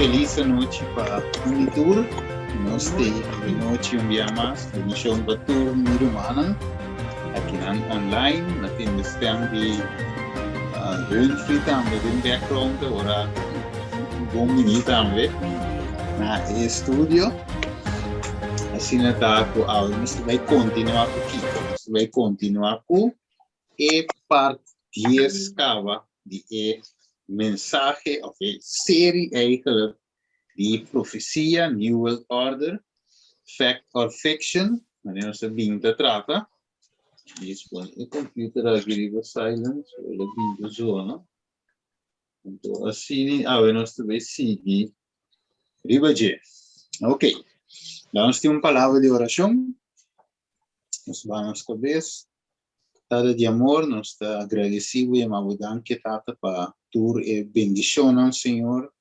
Felis anochi pa un i tur. Nos te anochi un bia mas. Bendishon pa tur mi rumannan akinan online. Mi a tende stem di Humphrey tambe den background ora bon bini tambe na e studio. Asina ta ku awe nos ta bai kontinuá ku kiko? Nos ta bai kontinuá ku e part 10 kaba di e mensahe of e serie eigenlijk di profesia New World Order, Fact or Fiction, wanneer nos a bin ta trata. Dis pone e computer aki riba silent, so el a bin ta zona. Anto asina awe nos ta bay sigui riba dje. Ok, dan nos tin un palabra di oracion. Nos baha nos kabes. Tata di amor, nos ta agradeci bo i ama bo danki, Tata, pa tur e bendicionnan, Señor,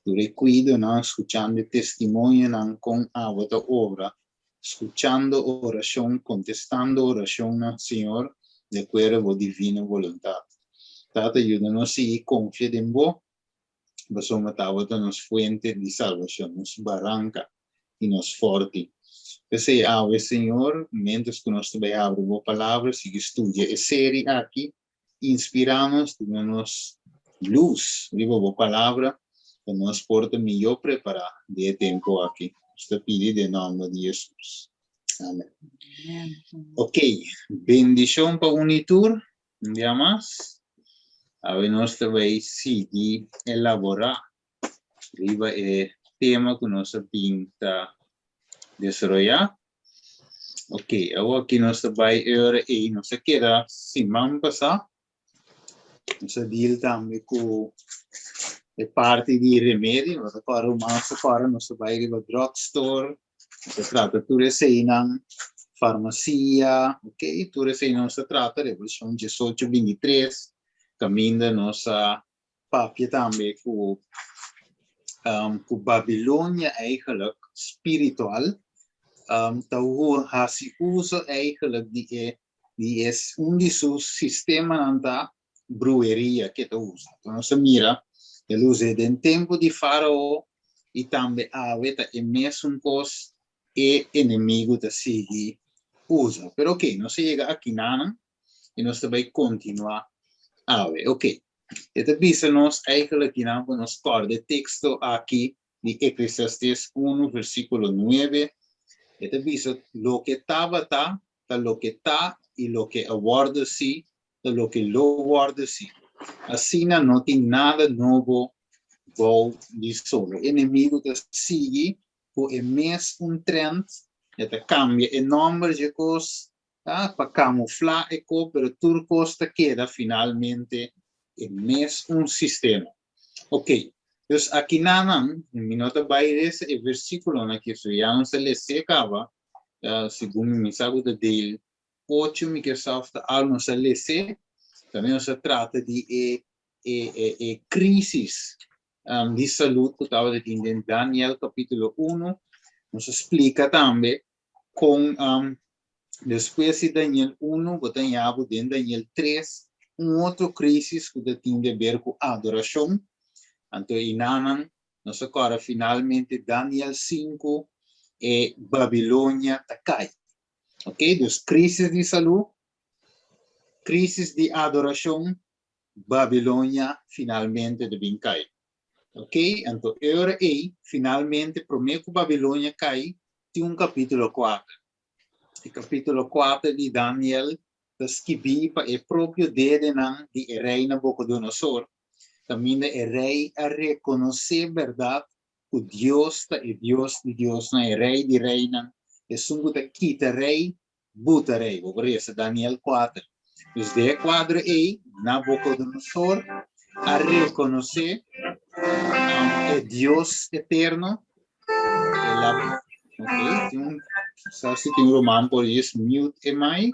tur e cuidonan, scuchando e testimonionan con abo ta obra, scuchando oracion, contestando oracionnan, Señor, di acuerdo bo divino voluntad. Tata, yuda nos sigui confia den bo, pasobra tabata nos fuente di salbacion, nos baranca i nos forti. P'esei awe, Señor, miéntras ku nos ta bai habri Bo Palabra, sigui studia e seri aki, inspirá nos, duna nos lus riba Bo Palabra, pa nos por ta mihó prepará den e tempu aki. Nos ta pidi den nòmber di Hesus. Amen. Ok, bendishon pa un i tur. Un bia mas, awe nos ta bai sigui elaborá riba e tema ku nos a bin ta desaroyá. Ok, awor aki nos ta bai e ora ei, nos a keda siman pasá, nos a deal tambe ku e parti di remedi, nos a kòrda un mas afòra, nos a bai riba drugstore, nos a trata tur eseinan, farmasia, ok, tur eseinan nos a trata, Revelashon diesocho bintitres, kaminda nos a papia tambe ku ku Babilonia eigenlijk spiritual ta hasi uso eigenlijk di e di e un di su sistemanan ta brueria ke ta usa. Enton nos a mira el us'é den tempu di Farao i tambe awe ta e mesun kos e enemigu ta sigui usa. Pero oke, nos a yega akinanan i nos ta bai kontinuá awe. Oke, e ta bisa nos eigenlijk kinan ku nos kòrda e teksto aki di Eklesiastés unu versíkulo nuebe, e ta bisa, Loke tabata ta loke ta i loke a wòrdu si ta loke lo wòrdu si. Asina no tin nada nobo bou di solo. E enemigu ta sigui ku e mes un trend, e ta kambia e nòmber dje kos, Ta pa kamuflá e ko pero tur kos ta keda finalmente e mes un sistema. Ok, dus akinanan mi no ta bai lesa e versíkulonan aki so ya nos a les'é kaba, segun mi mi sa ku ta deel ocho mi ke sa òf ta algu nos a les'é, tambe nos a trata di e e e e krísis di salud ku tabata tin den Daniel kapítulo uno, nos a splika tambe Kon despues di Daniel uno bo ta haña bo den Daniel tres un otro crisis ku ta tin de ber ku adorashon. Anto einanan nos a kòrda finalmente Daniel sinku e Babilonia ta kai. Ok, dus crisis di salú, crisis di adorashon, Babilonia finalmente ta bin kai. Ok, anto e ora ei, finalmente, promé ku Babilonia kai, tin un kapítulo kuater. E kapítulo kuater di Daniel ta skibí pa e propio dedenan di e rei Nabukodonosor, kaminda e rei a rekonosé bèrdat ku Dios ta e Dios di diosnan, e Rei di reinan, esun ku ta kita rei buta rei. Bo por lesa Daniel kuater. Dus den e kuadro ei, Nabukodonosor a rekonosé e Dios eterno. El a, ok, tin un, sa si tin un ruman por yis mute e mic.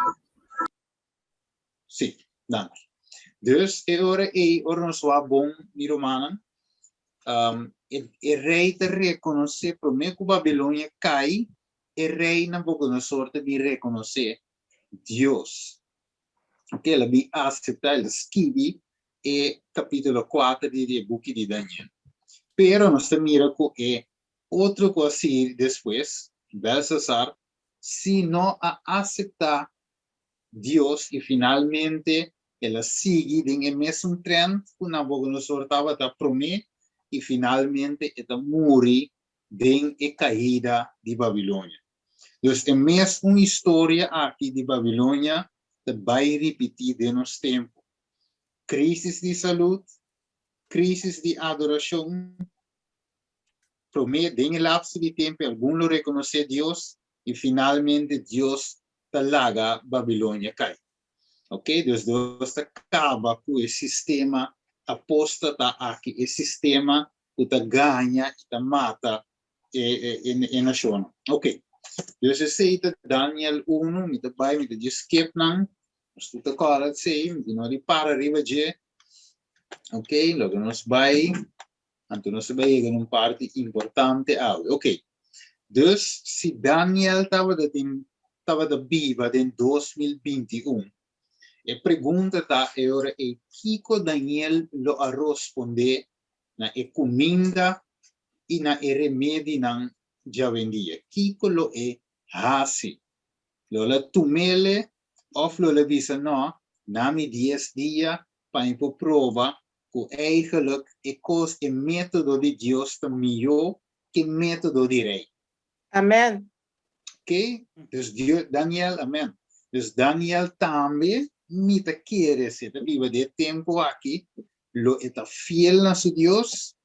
Sí, danki. Dus e ora ei, ora nos wak bon, mi rumannan, e, e rei ta rekonosé promé ku Babilonia kai, e rei Nabucodonosor ta bin rekonosé Dios. Ok, el a bin aseptá, el a skibi e kapítulo kuater di e buki di Daniel. Pero nos ta mira ku e otro ku a sigui despues, Belsasar, si no a aseptá Dios i finalmente el a sigui den e mesun trend ku Nabucodonosor tabata promé i finalmente e ta muri den e kaida di Babilonia. Dus e mes un historia aki di Babilonia ta bai ripití den nos tempu. Crisis di salud, crisis di adoracion, prome den e lapso di tempu algun lo reconoce Dios y finalmente Dios ta laga Babilonia cay. Ok, dus Dios ta caba cu e sistema apostata aki, e sistema cu ta gaña y ta mata e nacionnan. Ok, dus esey ta Daniel uno, mi ta bay, mi ta dje skip nan, nos tur ta corda esey, mi tin no di para riba dje. Ok, loke nos bay, anto nos ta bay yega na un parti importante awe. Ok, dus si Daniel tabata tin, tabata biba den 2021, e pregunta ta e ora ey, kiko Daniel lo a rosponde na e kuminda i na e remedinan djawendia. Kiko lo e hasi? Lo el a tum'ele òf lo el a bisa, Nò, na mi dies dia pa mi por proba ku eigenlik e kos, e método di Dios ta mihó ku e método di rei. Amen. Oké, dus Daniel, amen. Dus Daniel tambe mi ta kere si e ta biba den e tempu aki, lo e ta fiel na su Dios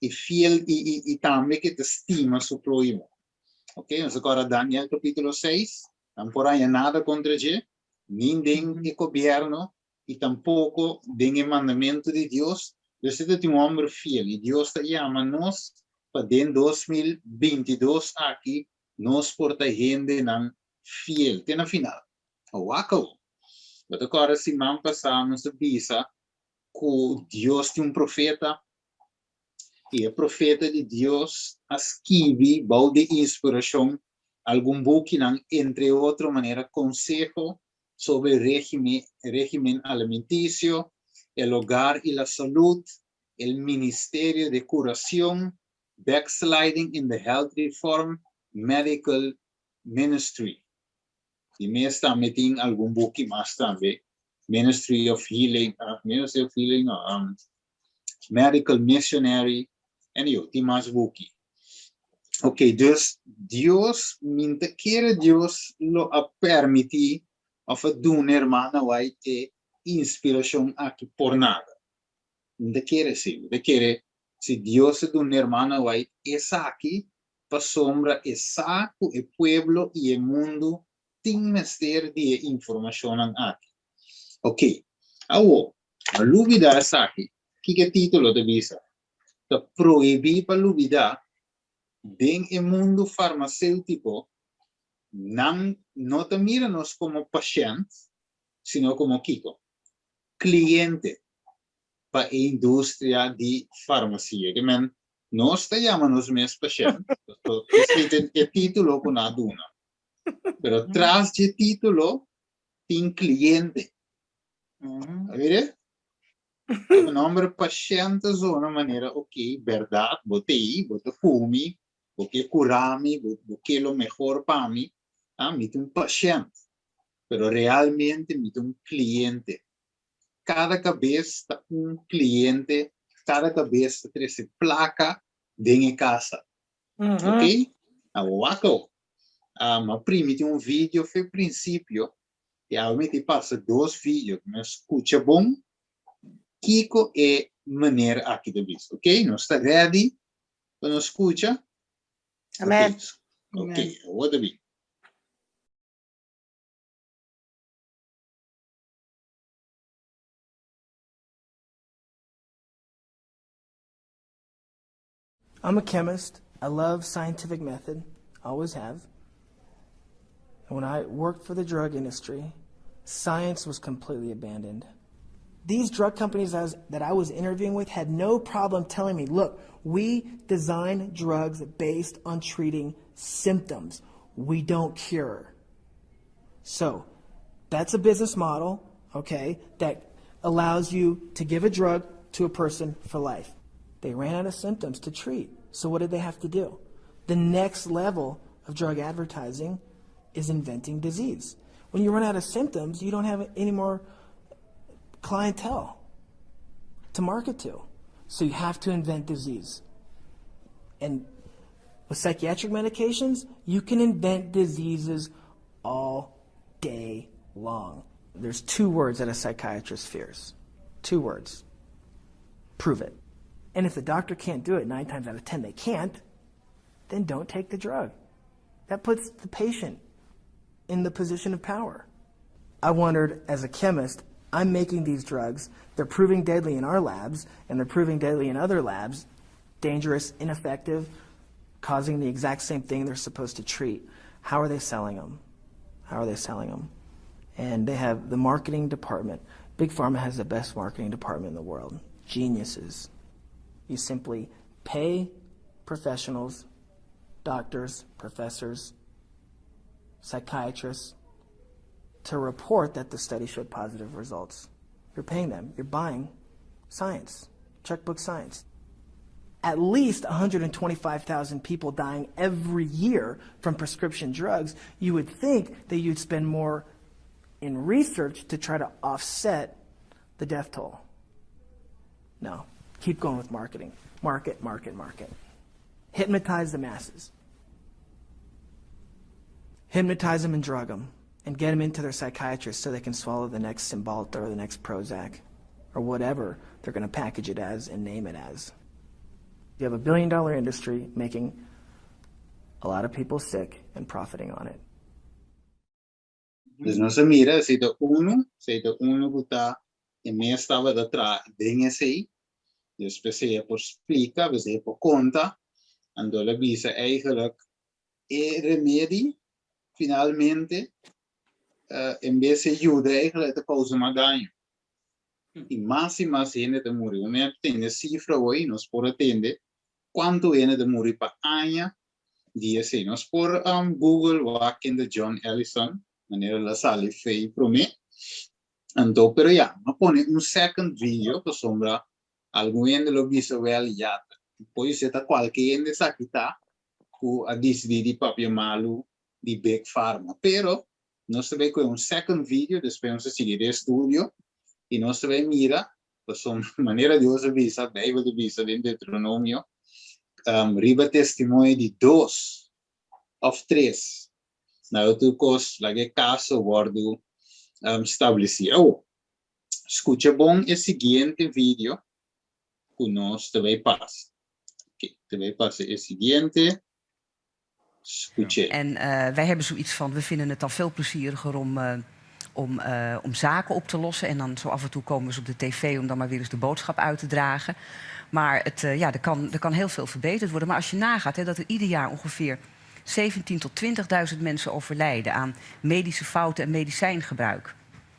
i fiel i i i tambe ke ta stima su próhimo. Oké, nos a kòrda Daniel kapítulo seis, nan por haña nada kontra dje, ni den e gobièrnu i tampoko den e mandamentu di Dios. Dus e ta tin un hòmber fiel i Dios ta yama nos pa den 2022 aki nos por ta hendenan fiel te na final. Wak awor. Bo ta kòrda siman pasá nos a bisa ku Dios tin un profeta i e profeta di Dios a skibi bou di inspirashon algun bukinan, entre otro manera Konseho sobre Regimen Alimentisio, El Hogar y la Salud, El Ministerio de Curacion, Backsliding in the Health Reform Medical Ministry. Di mes tambe tin algun buki mas tambe, Ministry of Healing, Ministry of Healing no, Medical Missionary, anyhow, tin mas buki. Ok, dus Dios, mi ta kere Dios lo a permiti of a duna hermana White e inspiracion aki por nada. Mi ta kere si, mi ta kere si Dios a duna hermana White esaki pasobra e sa ku e pueblo i e mundu tin mester di e informashonnan aki. Ok, awo, no lubida esaki. Kiko e titulo ta bisa? Ta prohibí pa lubida den e mundu farmaséutiko nan no ta mira nos komo pashènt, sino komo kiko? Kliente pa e industria di farmasia. Ke men, Nos ta yama nos mes pashènt, esei ta e título ku nan a duna. Pero tras dje título tin kliente. A mira? E nòmber pashènt ta zona manera okey, bèrdat, bo ta ei, bo ta ku mi, bo ke kura mi, bo ke lo mehor pa mi. Ah, mi ta un pashènt, pero realmente mi ta un kliente. Kada kabes ta un kliente, kada kabes ta trese plaka den e kasa. Ok? Awor wak awor. A primiti un video fe prinsipio i awe mi tin pasa dos video. Mi a skucha bon kiko e meneer aki ta bisa. Ok? Nos ta ready pa nos skucha? Amen. Ok, awor ta bin. I'm a chemist. I love scientific method, always have. And when I worked for the drug industry, science was completely abandoned. These drug companies I was, that I was interviewing with had no problem telling me, look, we design drugs based on treating symptoms. We don't cure. So, that's a business model, okay, that allows you to give a drug to a person for life. They ran out of symptoms to treat. So what did they have to do? The next level of drug advertising is inventing disease. When you run out of symptoms, you don't have any more clientele to market to. So you have to invent disease. And with psychiatric medications, you can invent diseases all day long. There's two words that a psychiatrist fears. Two words. Prove it. And if the doctor can't do it, 9 times out of 10 they can't, then don't take the drug. That puts the patient in the position of power. I wondered, as a chemist, I'm making these drugs. They're proving deadly in our labs, and they're proving deadly in other labs, dangerous, ineffective, causing the exact same thing they're supposed to treat. How are they selling them? How are they selling them? And they have the marketing department. Big Pharma has the best marketing department in the world. Geniuses. You simply pay professionals, doctors, professors, psychiatrists, to report that the study showed positive results. You're paying them. You're buying science, checkbook science. At least 125,000 people dying every year from prescription drugs. You would think that you'd spend more in research to try to offset the death toll. No, keep going with marketing. Market, market, market. Hypnotize the masses. Hypnotize them and drug them and get them into their psychiatrist so they can swallow the next Cymbalta or the next Prozac or whatever they're going to package it as and name it as. You have a $1 billion industry making a lot of people sick and profiting on it. Dus nos a mira, esei ta uno ku ta e mes tabata traha den esei. Dus p'esei e por splika, p'esei e por konta. Anto el a bisa eigenlijk e remedi finalmente en bes di yuda eigenlijk ta kousa mas daño. I mas hende ta muri. Mi a tende sifra awe, nos por a tende kuantu hende ta muri pa aña di esei. Nos por Google wak ken John Ellison, manera el a sali fei promé. Anto, pero ya, m'a pone un second video pasobra algun hende lo bisa wel ya. Por ta kualke hende esaki ta ku a disidí di papia malu di Big Pharma. Pero nos ta bai ku un second video, despues nos sigui den studio i nos ta bai mira, pasobra manera Dios a bisa, Beibel ta bisa den Deuteronomio, riba testimonio di dos òf tres. Na otro kos, laga kaso wòrdu establesí. Oh, skucha bon e siguiente video ku nos ta bai pasa. Ok, ta bai pasa e siguiente. Skucha. En wij hebben zoiets van, we vinden het dan veel plezieriger om zaken op te lossen. En dan zo af en toe komen ze op de tv om dan maar weer eens de boodschap uit te dragen. Maar ja, er kan heel veel verbeterd worden. Maar als je nagaat, hè, dat er ieder jaar ongeveer 17 tot 20.000 mensen overlijden aan medische fouten en medicijngebruik.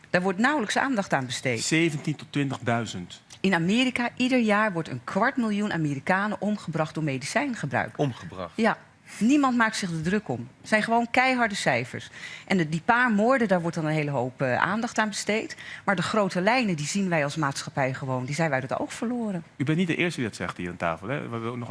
Daar wordt nauwelijks aandacht aan besteed. 17 tot 20.000. In Amerika, ieder jaar wordt een kwart miljoen Amerikanen omgebracht door medicijngebruik. Omgebracht. Ja, niemand maakt zich er druk om. Het zijn gewoon keiharde cijfers. En die paar moorden, daar wordt dan een hele hoop aandacht aan besteed. Maar de grote lijnen, die zien wij als maatschappij gewoon. Die zijn wij uit het oog verloren. U bent niet de eerste die dat zegt hier aan tafel. Hè? We hebben ook nog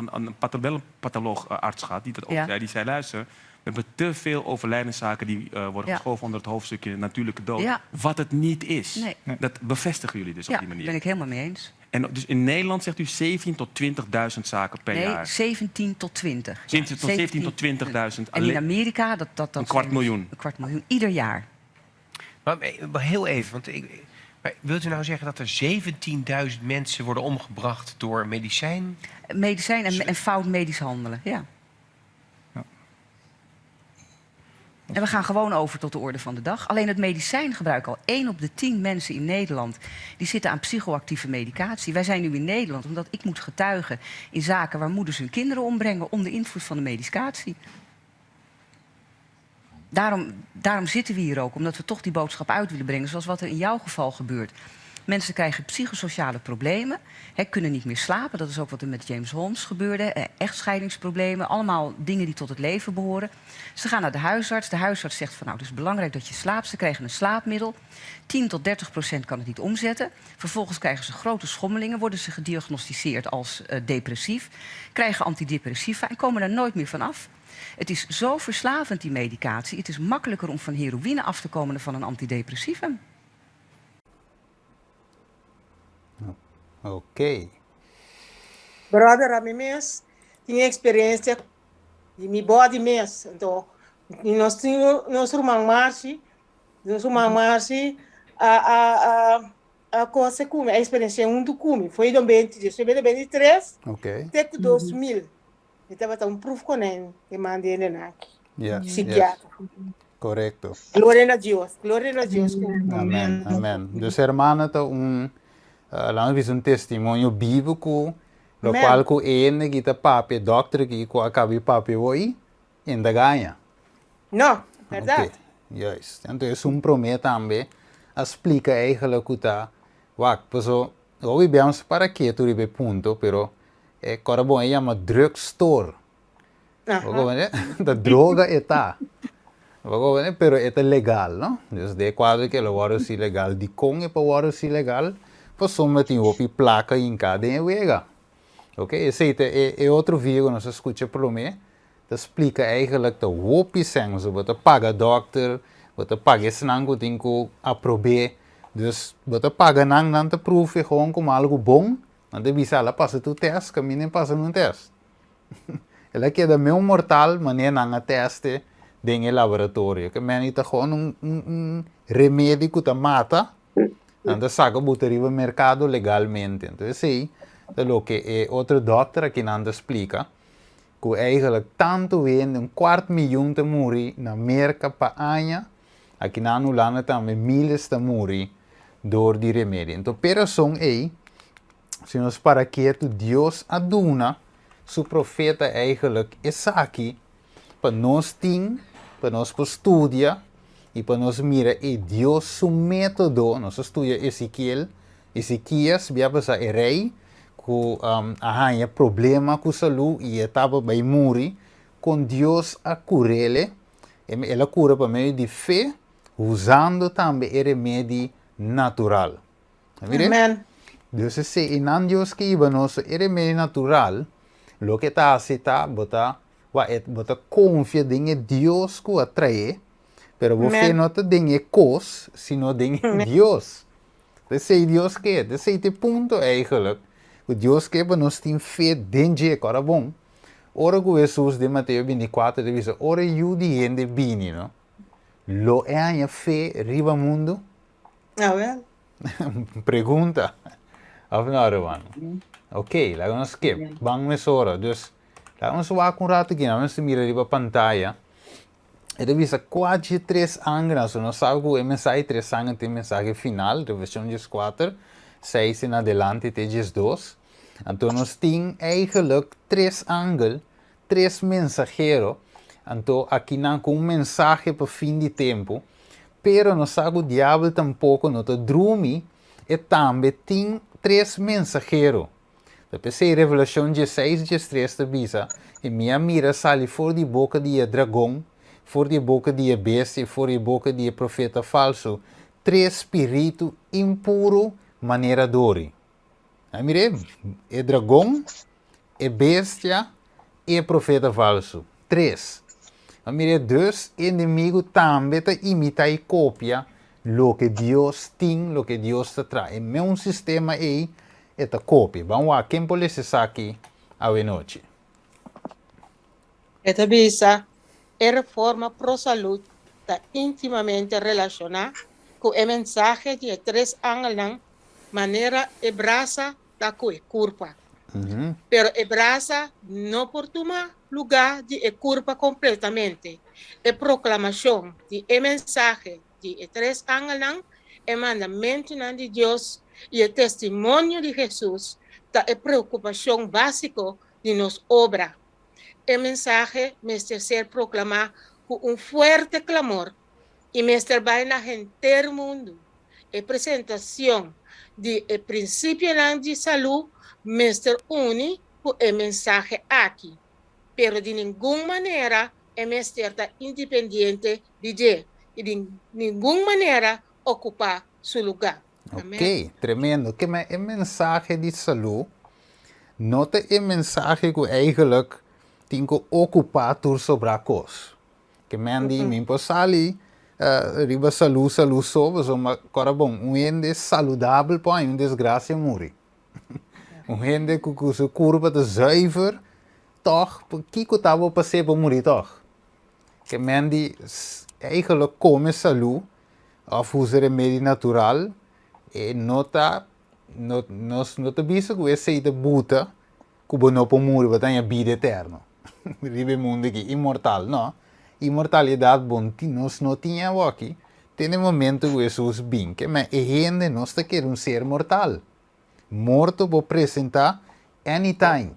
wel een patholoog, arts gehad die dat ook zei. Die zei, luister, we hebben te veel overlijdenszaken die worden geschoven onder het hoofdstukje natuurlijke dood. Wat het niet is. Nee. Dat bevestigen jullie dus op Ja, die manier. ben ik helemaal mee eens. En dus in Nederland zegt u 17 tot 20.000 zaken per Nee, jaar. 17 tot 20. 17 tot 20.000. En in Amerika, dat Een kwart zijn miljoen. Een kwart miljoen, ieder jaar. Maar heel even, maar wilt u nou zeggen dat er 17.000 mensen worden omgebracht door medicijn? Medicijn en fout medisch handelen, ja. En we gaan gewoon over tot de orde van de dag. Alleen het medicijngebruik al. 1 op de 10 mensen in Nederland die zitten aan psychoactieve medicatie. Wij zijn nu in Nederland omdat ik moet getuigen in zaken waar moeders hun kinderen ombrengen onder invloed van de medicatie. Daarom zitten we hier ook, omdat we toch die boodschap uit willen brengen, zoals wat er in jouw geval gebeurt. Mensen krijgen psychosociale problemen, hè, kunnen niet meer slapen. Dat is ook wat er met James Holmes gebeurde. Echtscheidingsproblemen, allemaal dingen die tot het leven behoren. Ze gaan naar de huisarts. De huisarts zegt van nou, het is belangrijk dat je slaapt. Ze krijgen een slaapmiddel. 10 tot 30% kan het niet omzetten. Vervolgens krijgen ze grote schommelingen, worden ze gediagnosticeerd als depressief, krijgen antidepressiva en komen daar nooit meer van af. Het is zo verslavend, die medicatie. Het is makkelijker om van heroïne af te komen dan van een antidepressivum. Oké. Brother, ami mes tin experiencia di mi body mes. Anto, nos tin nos ruman Marci, nos ruman Marci a a a a cosa ku mi, a experiencia huntu ku mi. Foi 2023 te ku 2000. Mi tabata un proefkonijn e man di hende aki. Psikiatra. Korekto. Gloria na Dios. Gloria na Dios. Amen, amen. Dus hermana ta un, laat me bisa un testimonio bibo ku lo cual ku hende ki ta papia, dokter ki ku a kabi papia hoy, en ta gaña. No, berdad. Ok, juist. Anto esun prome tambe a splika eigenlijk ku ta, wak, paso hopi biaha para ketu riba e punto, pero e kora bon e yama drugstore. Ta droga e ta. Pero e ta legal, no? Dus de kuadro ke lo wòrdu si legal, dikon e por wòrdu si legal? Pasobra tin hopi plaka hinká den e wega. Ok, esei ta e e otro video ku nos a skucha promé, ta splika eigenlijk ta hopi sèn, pasobra bo ta paga dòkter, bo ta paga esnan ku tin ku aprob'é, dus bo ta paga nan, nan ta pruf e gewoon komo algu bon, nan ta bisa al a pasa tur tèst, kaminda e pasa nun tèst. El a keda meun mortal manera nan a teste den e laboratorio. Ke meni ta gewoon un, un, un remedi ku ta mata, nan ta saka buta riba merkado legalmente. Entonces esei ta loke e otro dòkter aki nan ta splika, ku eigenlijk tantu hende, un kuart miyon ta muri na Merka pa aña, aki nan Hulanda tambe miles ta muri dor di remedi. Entonces p'e rason ei, Si nos para ketu, Dios a duna su profeta eigenlijk esaki pa nos tin, pa nos por studia i pa nos mira e Dios su método. Nos a studia Ezekiel, Ezekias, bia pasá e rei ku a haña problema ku salú i e tabata bai muri, kon Dios a kur'ele. El a kura pa medio di fe, usando tambe e remedi natural. Mire? Amen. Dios esei e nan Dios ke hiba nos e remedio natural, loke ta hasi ta bo ta wa e bo ta konfia den e Dios ku a trae, pero bo fe Amen. no ta den e kos, sino den e Dios. Esei Dios ke, esei ta e punto eigenlijk, ku Dios ke pa nos tin fe den dje. Kòrda bon, ora ku Hesus den Mateo 24 ta bisa, ora e Yu di hende bini, no, lo e haña fe riba mundu? Awel. Pregunta. Of no, Ruan? Ok, laga nos skip. Ban mesora. Dus, laga nos wak un rato aki. Nos mira riba pantaya. E ta bisa kua dje tres angelnan. So nos sabi ku e mensahe tres angel ta e mensahe final, Revelashon 14, seis en adelante te 12. Anto nos tin eigenlijk tres angel, tres mensahero, anto akinan ku un mensahe pa fin di tempu. Pero nos sa ku diabel tampoko no ta drumi, e tambe tin tres mensahero. Ta p'esei Revelashon dieseis diestres ta bisa, I mi a mira sali for di boka di e dragon, for di e boka di e bestia i for di e boka di e profeta falsu, tres spiritu impuru manera dori. A mir'é, e dragon, e bestia i e profeta falsu. Tres. A mir'é, dus enemigu tambe ta imitá i kopia loke Dios tin, loke Dios ta traha. E meun sistema ei e ta kopia. Ban wak ken por lesa esaki awenochi. E ta bisa, E reforma pro salud ta intimamente relashoná ku e mensahe di e tres angelnan manera e brasa ta ku e kurpa. Pero e brasa no por tuma lugá di e kurpa kompletamente. E proklamashon di e mensahe di e tres angelnan, e mandamentunan di Dios i e testimonio di Hesus ta e preokupashon básiko di nos obra. E mensahe mester ser proklamá ku un fuerte klamor i mester bai na henter mundu. E presentashon. di e prinsipionan di salú mester uni ku e mensahe aki, pero di ningun manera e mester ta independiente di dje i di ningun manera okupá su lugá. Amèn. Ok, tremendo. Ke men e mensahe di salú no ta e mensahe ku eigenlijk tin ku okupá tur sobrá kos. Ke men di mi por sali riba salú salú so pasobra kòrda bon un hende saludabel por haña un desgrasia muri. Un hende ku ku su kurpa ta zuiver tòg kiko ta bo pas'é pa muri tòg? Ke men di eigenlijk kome salú òf usa remedi natural e no ta no nos no ta bisa ku esei ta buta ku bo no por muri, bo ta haña bida eterno riba e mundu aki, inmortal. No, inmortalidat bo nos no tin awoki te na e momento ku Hesus bin. Ke men e hende nos ta kere un ser mortal. Morto por presentá anytime.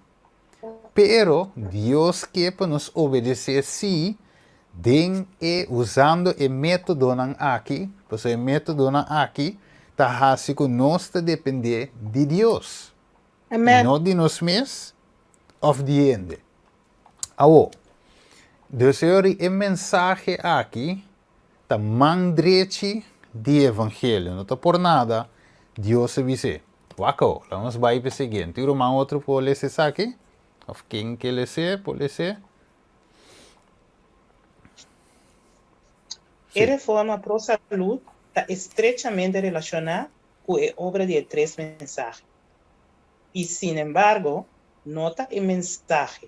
Pero Dios ke pa nos obedesé sí den e usando e métodonan aki, pasobra e métodonan aki ta hasi ku nos ta dependé di Dios. Amen. No di nos mes of di hende. Awo, dus e ora e mensahe aki ta man drechi di evangelio. No ta por nada Dios a bis'é. Wak awo, laga nos bai pa e siguiente. Un ruman otro por lesa esaki? Of ken ke les'é por les'é? E reforma pro salud ta estrechamente relaciona cu e obra di e tres mensahe. I sinembargo, no ta e mensahe.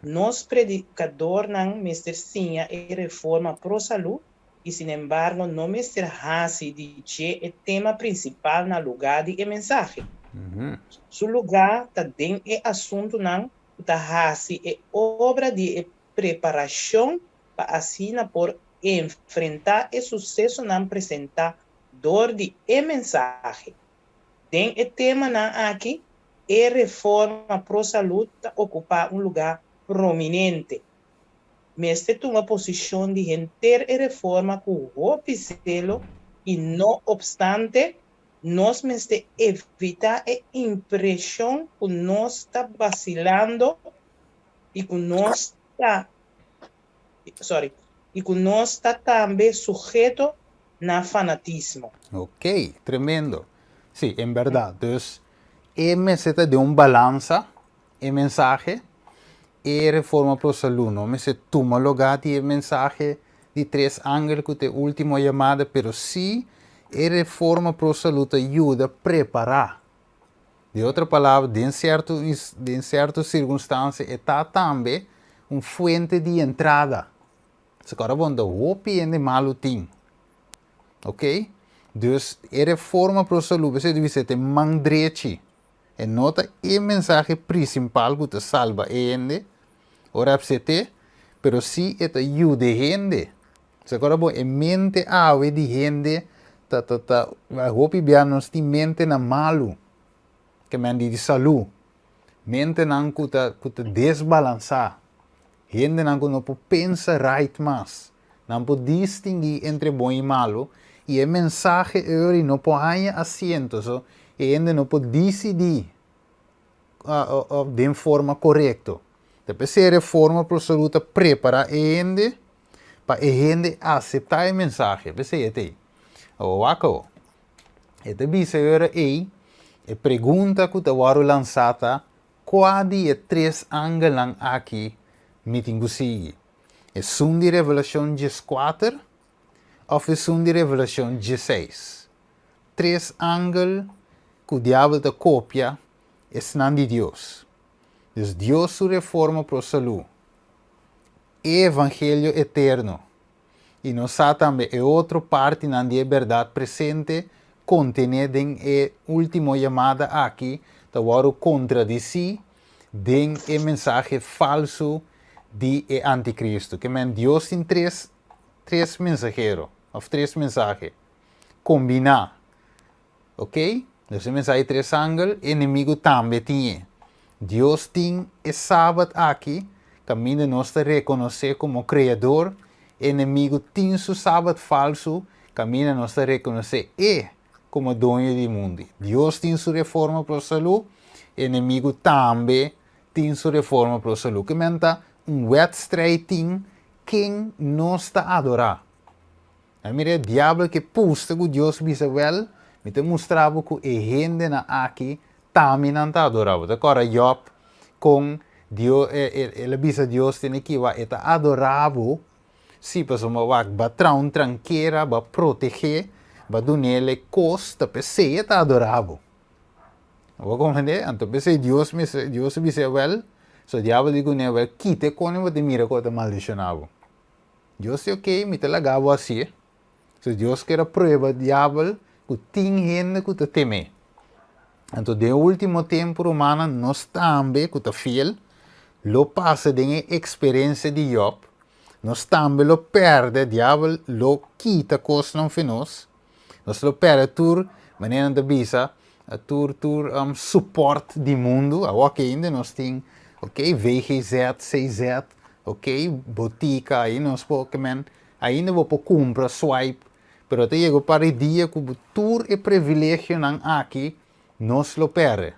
Nos predikadornan mester siña e reforma pro salú i sinembargo no mester hasi di dje e tema prinsipal na lugá di e mensahe. Su lugá ta den e asuntunan ku ta hasi e obra di e preparashon pa asina por enfrentá e susesonan presentá dor di e mensahe. Den e temanan aki, e reforma pro salud ta ocupa un lugar prominente. Mester tuma posicion di henter e reforma cu hopi celo y no obstante nos mester evita e impresion cu nos ta vacilando y cu nos ta sorry y cu nos ta tambe suheto na fanatismo. Ok, tremendo. Sí, en berdad. Dus e mester ta den un balansa, e mensahe, e reforma pro salud no mester tuma lugá di e mensahe di tres angel ku ta e ultimo yamada, pero sí e reforma pro salud ta yuda prepará. Di otro palabra, den sierto den sierto sirkunstansia e ta tambe un fuente di entrada. Esaki ora bon ta hopi hende malu tin. Ok? Dus e reforma pro salú besei ta bisa e ta e man drechi. E no ta e mensahe prisinpal ku ta salba e hende ora FCT, pero si e ta yuda e hende. Esaki ora bon e mente awe di hende ta ta ta hopi bia nos tin mentenan malu ke men di di salú. Mentenan ku ta ku ta desbalansá. Hendenan ku no por pensa right mas. Nan por distinguí entre bon i malu, i e mensahe euri no por haña asiento, so e hende no por disidí den forma korekto. Ta p'esei e reforma pro salú ta prepará e hende pa e hende aseptá e mensahe. P'esei e ta ei. Awor wak awor. E ta bisa e ora ei, e pregunta ku ta wòrdu lansá ta, Kua di e tres angelnan aki mi tin ku sigui? Esun di Revelashon dieskuater òf esun di Revelashon diesseis? Tres angel ku Diabel ta kopia esnan di Dios. Dus Dios su reforma pro salú, e evangelio eterno, i nos sa tambe e otro partinan di e bèrdat presente kontené den e último yamada aki ta wòrdu kontradisí den e mensahe falsu di e antikristu. Ke men Dios tin tres tres mensahero òf tres mensahe kombiná. Ok, nos e mensahe tres angel, e enemigu tambe tin e. Dios tin e Sabat aki, kaminda nos ta rekonosé komo Kreador, e enemigu tin su Sabat falsu, kaminda nos ta rekonosé e. komo doño di mundu. Dios tin su reforma pro salú, enemigu tambe tin su reforma pro salú. Ke men ta un wèdstrijd tin ken nos ta adorá. A mira e diabel ke pusta ku Dios bisa wèl, mi ta mustra bo ku e hendenan aki tambe nan ta adorá bo. Ta kòrda Jòb kon Dio el a bisa Dios tene kiba e ta adorá bo, sí, pasobra wak bo a traha un trankera, bo a protegé, bo a dun'el e kos, ta p'esei e ta adorá bo. Bo a komprendé? Anto p'esei Dios mester Dios a bis'é wèl, so diabel di kuné wèl, kita e kos bo ta mira ku bo ta maldishoná bo. Dios di ok, mi ta laga bo hasié. So Dios kier a prueba diabel ku tin hende ku ta tem'é. Anto den e ultimo tempu, rumannan, nos tambe ku ta fiel lo pasa den e eksperensia di Jòb. Nos tambe lo pèrdè, diabel lo kita kosnan fi nos. Nos lo pèrdè tur, manera nan ta bisa, tur tur supòrt di mundu. Awor aki ainda nos tin, ok, VGZ, CZ, ok, botika, ahi nos por, ke men, ainda bo por kumpra, swipe, pero ta yega un par di dia ku tur e privilegionan aki nos lo pèrdè.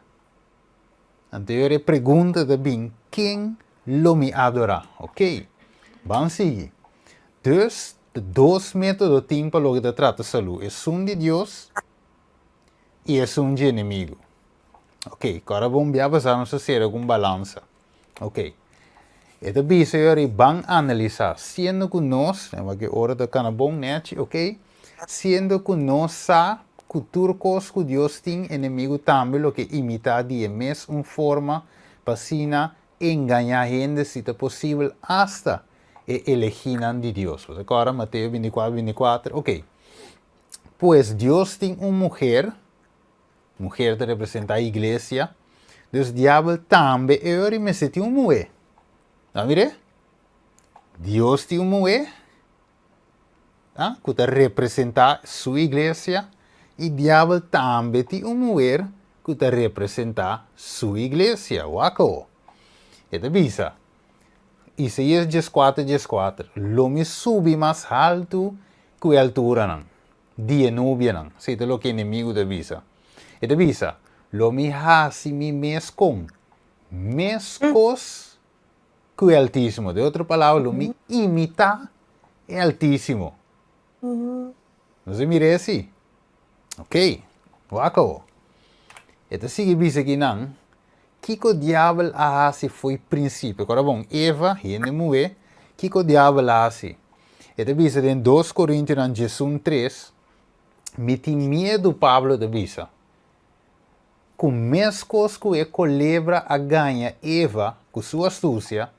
Anto e pregunta ta bin, ken lo mi adorá? Ok, ban sigui. Dus, ta dos método tin pa loke ta trata salú, esun di Dios i esun dje enemigu. Ok, kòrda bon bia pasá nos a sera ku un balansa. Ok, e ta bisa yori ban analisá, siendo ku nos, nan wak e ora ta kana bon nèchi, ok, siendo ku nos sa ku tur kos ku Dios tin, enemigu tambe lo ke imitá di e mes un forma pa asina engañá hende si ta posibel asta e elegínan di Dios. Bo ta kòrda Mateo 24, 24? Ok. Pues Dios tin un muher. Muher ta representá iglesia. Dus diabel tambe e ora mester tin un muhé. Nan mir'é? Dios tin un muhé ah, ku ta representá su iglesia i diabel tambe tin un muher ku ta representá su iglesia. Wak awo. E ta bisa, Isaías 14, 14, Lo mi subi mas haltu ku e alturanan. Di e nubianan. Esei ta loke enemigu ta bisa. E ta bisa, Lo mi hasi mi mes kon meskos ku e Altísimo. Den otro palabra, lo mi imitá e Altísimo. Nos a mira esei? Ok, wak awo. E ta sigui bisa kinan, Kiko diabel a hasi fo'i prinsipio? Kòrda bon, Eva, hende muhé, kiko diabel a hasi? E ta bisa den dos Korintionan 11 tres, Mi tin miedu, Pablo ta bisa, ku meskos ku e kolebra a gaña Eva ku su astusia,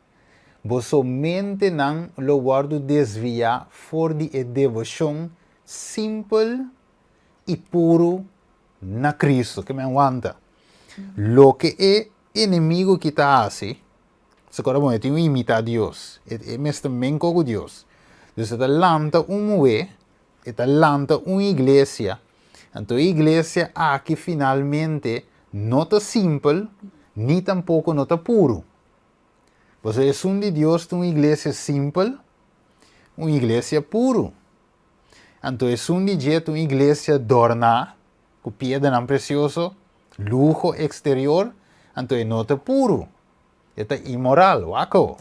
boso mentenan lo wòrdu desviá for di e deboshon simpel i puru na Cristo, ke men wanta. Loke e enemigo ki ta hasi, se acorda bon, e tin un imita Dios, e, e mester menko ku Dios. Dus e ta lanta un muhé, e ta lanta un iglesia, anto e iglesia aki finalmente no ta simpel, ni tampoko no ta puru. Pasobra esun di Dios ta un iglesia simpel, un iglesia puru. Anto esun di dje ta un iglesia dorná ku piedranan presioso, luho eksterior, anto e no ta puru, e ta inmoral. Wak awo.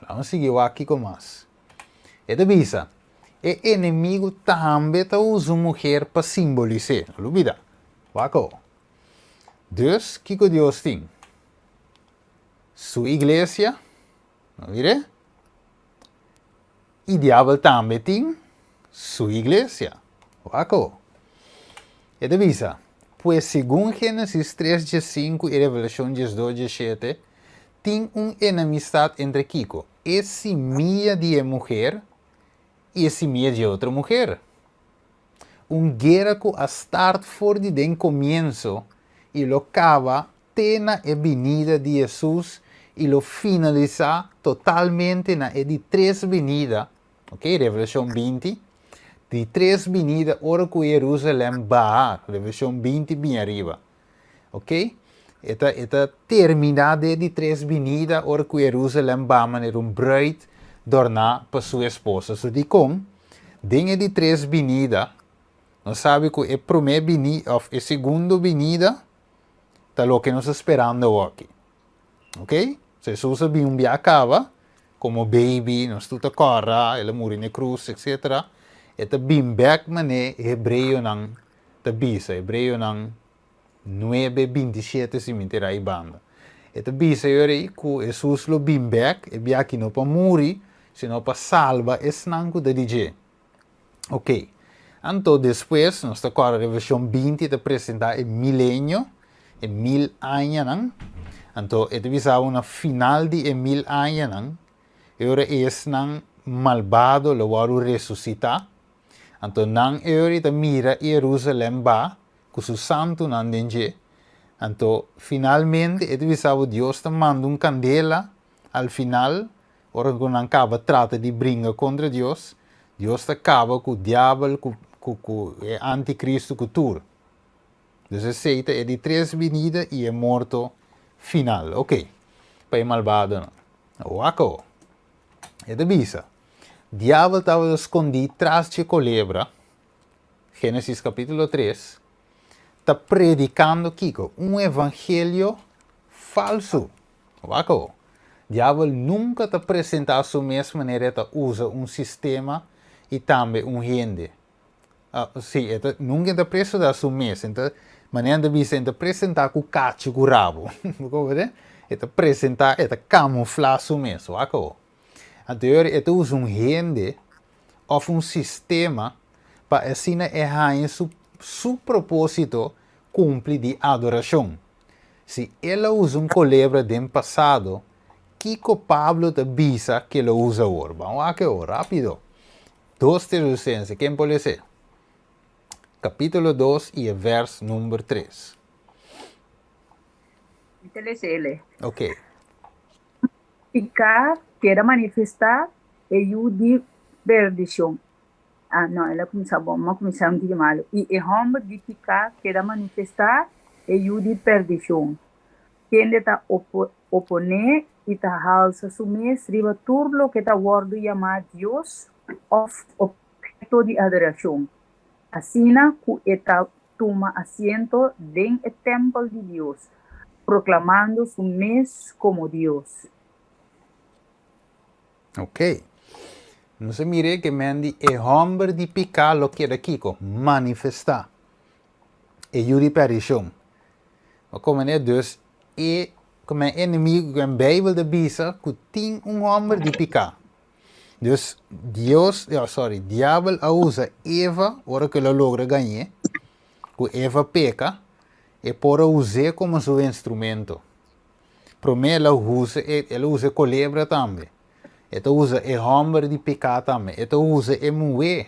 Laga nos sigui wak kiko mas. E ta bisa, E enemigu tambe ta usa un muher pa simbolis'é. No lubida. Wak awo. Dus, kiko Dios tin? Su iglesia. No mir'é? I diabel tambe tin su iglesia. Wak awo. E ta bisa, Pues segun Génesis tres 15 i Revelashon 12 17, tin un enemistat entre kiko? E simia di e muher i e simia dje otro muher. Un guera ku a start for di den komienso i lo kaba te na e binida di Hesus i lo finalisá totalmente na e di tres binida, ok, Revelashon 20, di tres binida ora ku Herusalèm baha, Revelashon 20 bin ariba, ok, e ta e ta terminá den e di tres binida ora ku Herusalèm baha manera un bruid dòrná pa su esposo. So dikon den e di tres binida? Nos sabi ku e promé bini òf e segundo binida ta loke nos ta sperando awoki. Ok? So Hesus a bin un bia kaba komo baby, nos tur ta kòrda, el a muri na e krus, etsetera. E ta bin bèk manera e hebreonan ta bisa, Hebreonan nuebe 27 si mi tira ei banda. E ta bisa e ora ei ku Hesus lo bin bèk, e bia aki no pa muri, sino pa salba esnan ku ta di dje. Ok. Anto despues nos ta kòrda Revelashon 20 ta presentá e milenio, e 1000 añanan. Anto e ta bisa bo na final di e 1000 añanan, e ora esnan malbado lo wòrdu resusitá. Anto nan e ora ei ta mira Yerusalèm ba ku su santunan den dje. Anto finalmente e ta bisa bo Dios ta manda un kandela al final Ora ku nan kaba trata di bringa kontra Dios, Dios ta kaba ku diabel, ku ku ku e antikristu, ku tur. Dus esei ta e di tres binida i e morto final. Oké, pa e malbadonan. Wak awor. E ta bisa, Diabel tabata skondí tras dje kolebra, Génesis kapítulo 3, ta predikando kiko? Un evangelio falsu. Wak awor. Diabel nunka ta presentá su mes manera e ta usa un sistema i tambe un hende. Sí, e ta, nunka e ta presentá su mes. E ta, manera nan ta bisa, e ta presentá ku kachu ku rabu. Bo komprendé? E ta presentá, e ta kamuflá su mes. Wak awor. Anto e ta usa un hende òf un sistema pa asina e haña su, su propósito kumpli di adorashon. Si el a usa un kolebra den pasado, kiko Pablo ta bisa ke lo usa awor? Ban wak awor, rápido. 2 Tesalonicense, ken por les'é? Kapítulo 2 i e vèrs number 3. Mi ta les'é. Ok. Piká keda manifestá e yu di perdishon. Ah, no, el a kuminsá bon, mi a kuminsá un tiki malu. I e hòmber di piká keda manifestá e yu di perdishon, kende ta oponé i ta halsa su mes riba tur loke ta wòrdu yamá Dios òf opheto di adorashon, asina ku e ta tuma asiento den e tèmpel di Dios, proklamando su mes komo Dios. Ok. Nos a mira ke men di e hòmber di piká lo keda kiko? Manifestá. E yu di perdishon. Bo komprendé? Dus e komo e enemigu ku en Beibel ta bisa ku tin un hòmber di piká. Dus Dios, oh, sorry, diabel a usa Eva ora ku el a logra gañ'é, ku Eva peka, e por a us'é komo su instrumento. Promé el a usa e, el a usa e kolebra tambe. E ta usa e hòmber di piká tambe. E ta usa e muhé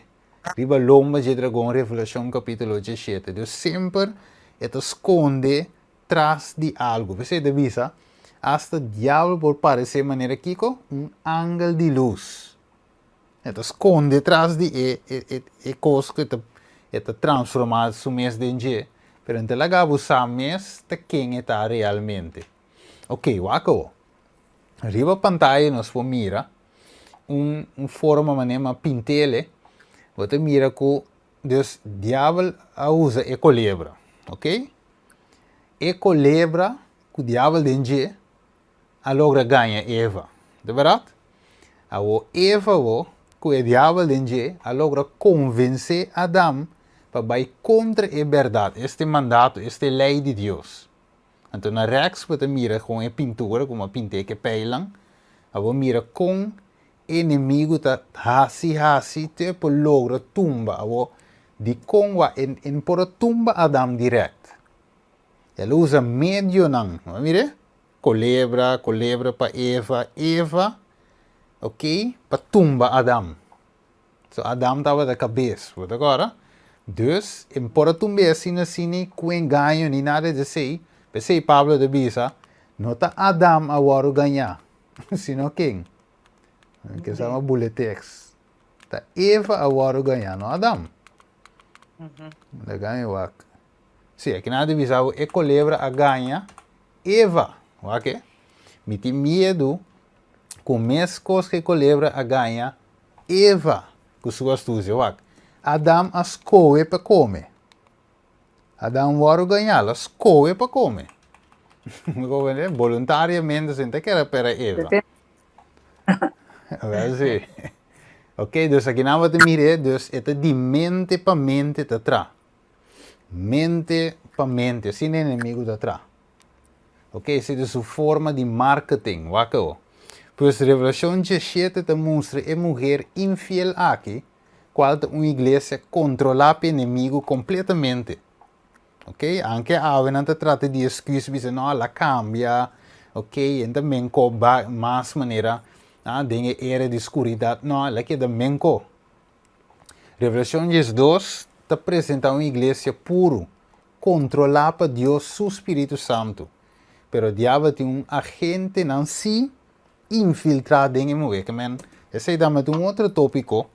riba lomba dje dragon, Revelashon kapítulo 17. Dios semper e ta skonde tras di algu. P'esei e ta bisa, asta diabel por paresé manera kiko? Un angel di lus. E ta skonde tras di e e e kos ku e ta e ta transformá su mes den dje, pero no ta laga bo sa mes ta ken e ta realmente. Oké, wak awor. Riba pantaya nos por mira un un forma manera m'a pint'ele, bo ta mira ku dus diabel a usa e kolebra, oké. E kolebra ku diabel den dje a logra gaña Eva. Ta bèrdat? Awor Eva bo, ku e diabel den dje, a logra konvensé Adam pa bai kontra e bèrdat, este mandato, este lei di Dios. Anto na rèks bo ta mira kon e pintura, komo a pint'é ku e peilan, abo mira kon e enemigu ta hasi hasi te por logra tumba. Awor, dikon wak e no por a tumba Adam dirèkt? El a usa medionan, bo a mira? Kolebra, kolebra pa Eva, Eva, ok, pa tumba Adam. So Adam tabata kabes, bo ta kòrda? Dus, e por a tumb'é asina sin ni ku engaño ni nada di esei. P'esei Pablo ta bisa, no ta Adam a wòrdu gañá, sino ken? Ke sa ma bula e tèks. Ta Eva a wòrdu gañá, no Adam. Laga mi wak. Sí, aki nan a bisa bo e kolebra a gaña Eva. Wak e. Mi tin miedu ku meskos ku e kolebra a gaña Eva ku su astusia. Wak. Adam a skohe pa kome. Adam wòrdu gañá, el a skohe pa kome. Boluntariamente sin ta kere pera Eva. Wel si. Ok, dus aki nan bo ta mira, dus e ta di mente pa mente ta tra. Mente pa mente, asina e enemigu ta tra. Ok, esei ta su forma di marketing, wak awo. Pues Revelacion diesshete ta mustra e muher infiel aki, cual ta un iglesia controla p'e enemigu completamente. Ok, anke awe nan ta trata di excuse bisa no, al a cambia, ok, e ta menco ba mas manera ah, den e era di scuridad, no, el a keda menco. Revelacion 12 ta presenta un iglesia puru, kontrolá pa Dios su spiritu santu. Pero diabel tin un agentenan sí infiltrá den e muhé. Ke men, esei tambe ta un otro tópiko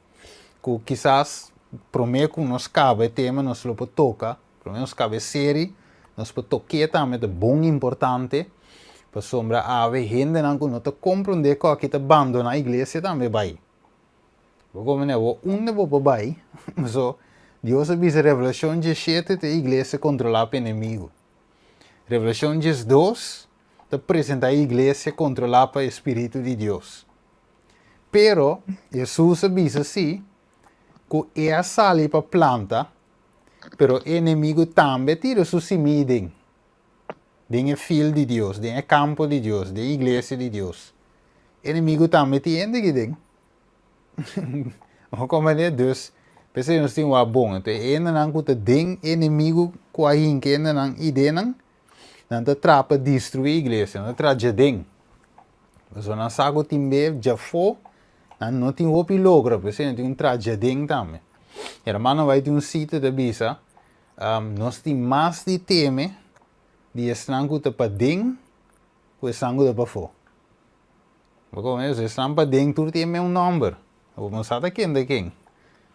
ku kisas promé ku nos kaba e tema nos lo por toka, promé nos kaba e seri nos por tok'é tambe, ta bon importante pasobra awe hendenan ku no ta komprondé ku aki ta bandoná iglesia tambe bai. Bo komprende? Awor unda bo por bai? So, Dios a bisa Revelacion diesshete ta e iglesia controla pa enemigo. Revelacion 12 ta presenta e iglesia controla pa e Spiritu di Dios. Pero, Jesus a bisa si, cu e a sali pa planta, pero e enemigo tambe a tira su simia den, den e field di Dios, den e campo di Dios, den e iglesia di Dios. Enemigo tambe tin hende aki den. Bo comprende? Dus, p'esei nos tin wak bon. Enton e hendenan ku ta den enemigo ku a hinka e hendenan idenan, nan ta traha pa destruí iglesia, nan ta traha djaden. Pasobra nan sa ku tin be djafó, nan no tin hopi logra, p'esei nan tin ku traha djaden tambe. Hermano bai tin un sita ta bisa, nos tin mas di teme di esnan ku ta paden ku esnan ku ta pafó. Bo kono eso, esnan paden tur tin e meun nòmber. Bo no sa ta ken ta ken.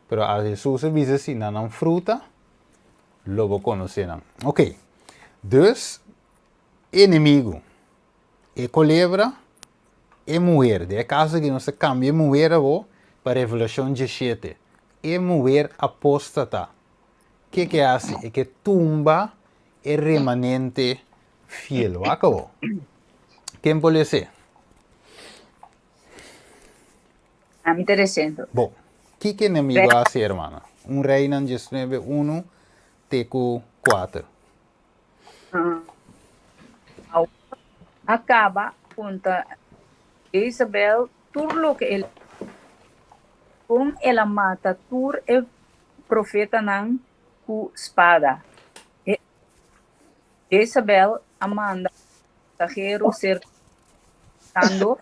Pero a Hesus a bisa si na nan fruta lo bo konosé nan. Ok. Dus, enemigu, e kolebra, e muher. Den e kaso aki nos ta kambia e muher awor pa Revelashon 17. E muher apóstata. Ke ke hasi? E ke tumba e remanente fiel. Wak awor. Ken por lese? Ami ta lesiendo. Bon. Kiko enemigo a hasi, hermana? Un Reinan 19, 1 te ku 4. Awor a kaba konta Jezabel tur loke el a kon el a mata tur e profetanan ku spada. E Jezabel a manda mensahero serka bisando,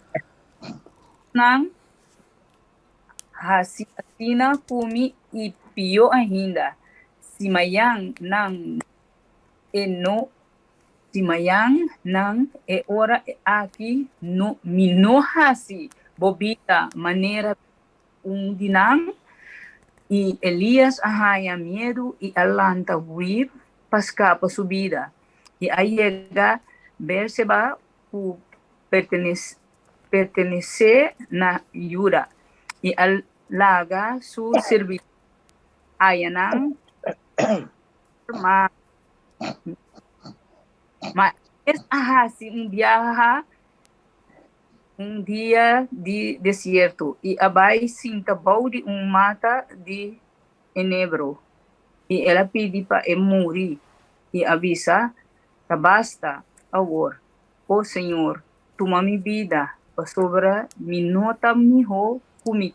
Nan hasi asina ku mi i pió ainda, si mañan nan e no si mañan nan e ora aki no mi no hasi bo bida manera un di nan, i Elías a haña miedu i a lanta hui pa skapa su bida, i a yega Beerseba ku pertenesé na Juda, i a laga su sirbidó ayanan ma ma es a hasi un biaha Un dia di desierto, i a bai sinta bou di un mata di enebro, i el a pidi pa e muri, i a bisa, Ta basta awor, o Señor, tuma mi bida, pasobra mi no ta mihó ku mi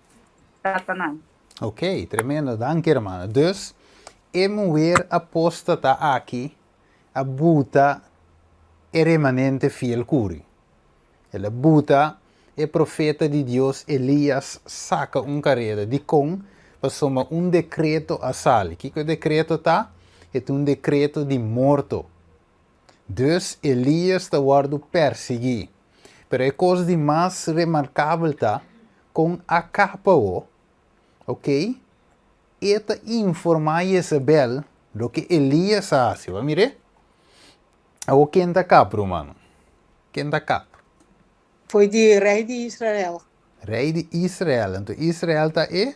tatanan. Ok, tremendo, danki hermano. Dus, e muher apóstata aki a buta e remanente fiel kuri. El a buta e profeta di Dios Elías saka un kareda. Dikon? Pasobra un dekreto a sali. Kiko e dekreto ta? E ta un dekreto di morto. Dus Elías ta wòrdu persiguí. Pero e kos di mas remarkabel ta kon a kapa awo, oke, e ta informá Jezabel loke Elías a hasi. Bo a mir'é? Awor ken ta kap, rumannan? Ken ta kap? Foi di rei di Israel. Rei di Israel. Anto Israel ta e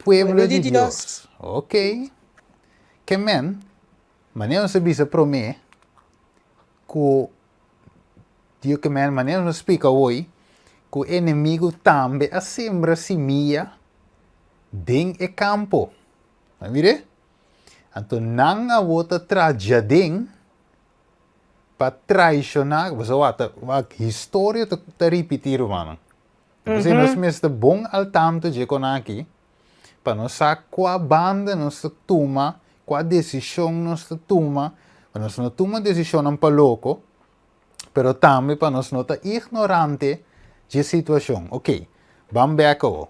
Pueblo di Dios. Ok. Ke men, manera nos a bisa promé, ku Dios ke men, manera nos a splika hoy, ku e enemigu tambe a sembra simia den e kampo. A mire? Anto nan awor ta traha djaden pa traishoná, pasobra wak ta, wak historia ta ta ripití rumannan. P'esei nos mester bon al tanto dje kon aki pa nos sa kua banda nos ta tuma, kua desishon nos ta tuma, pa nos no tuma desishonnan pa loko, pero tambe pa nos no ta ignorante dje situashon. Oké, ban bèk awo.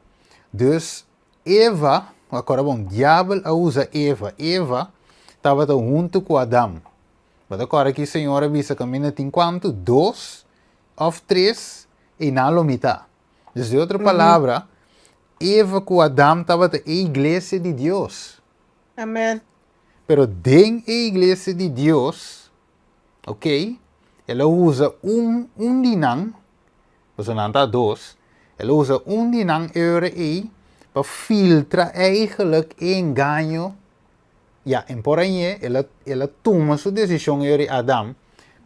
Dus Eva, akora bon, diabel a usa Eva. Eva tabata huntu ku Adam. Bo ta kòrda ki Señor a bisa kaminda tin kuantu? Dos òf tres, i nan lo mitá. Dus di otro palabra, Eva ku Adam tabata e iglesia di Dios. Amen. Pero den e iglesia di Dios, ok, el a usa un, un di nan, pasobra nan ta dos, el a usa un di nan e ora ei pa filtra eigenlijk e engaño Ya, en por añe el a, el a tuma su desishon e ora Adam,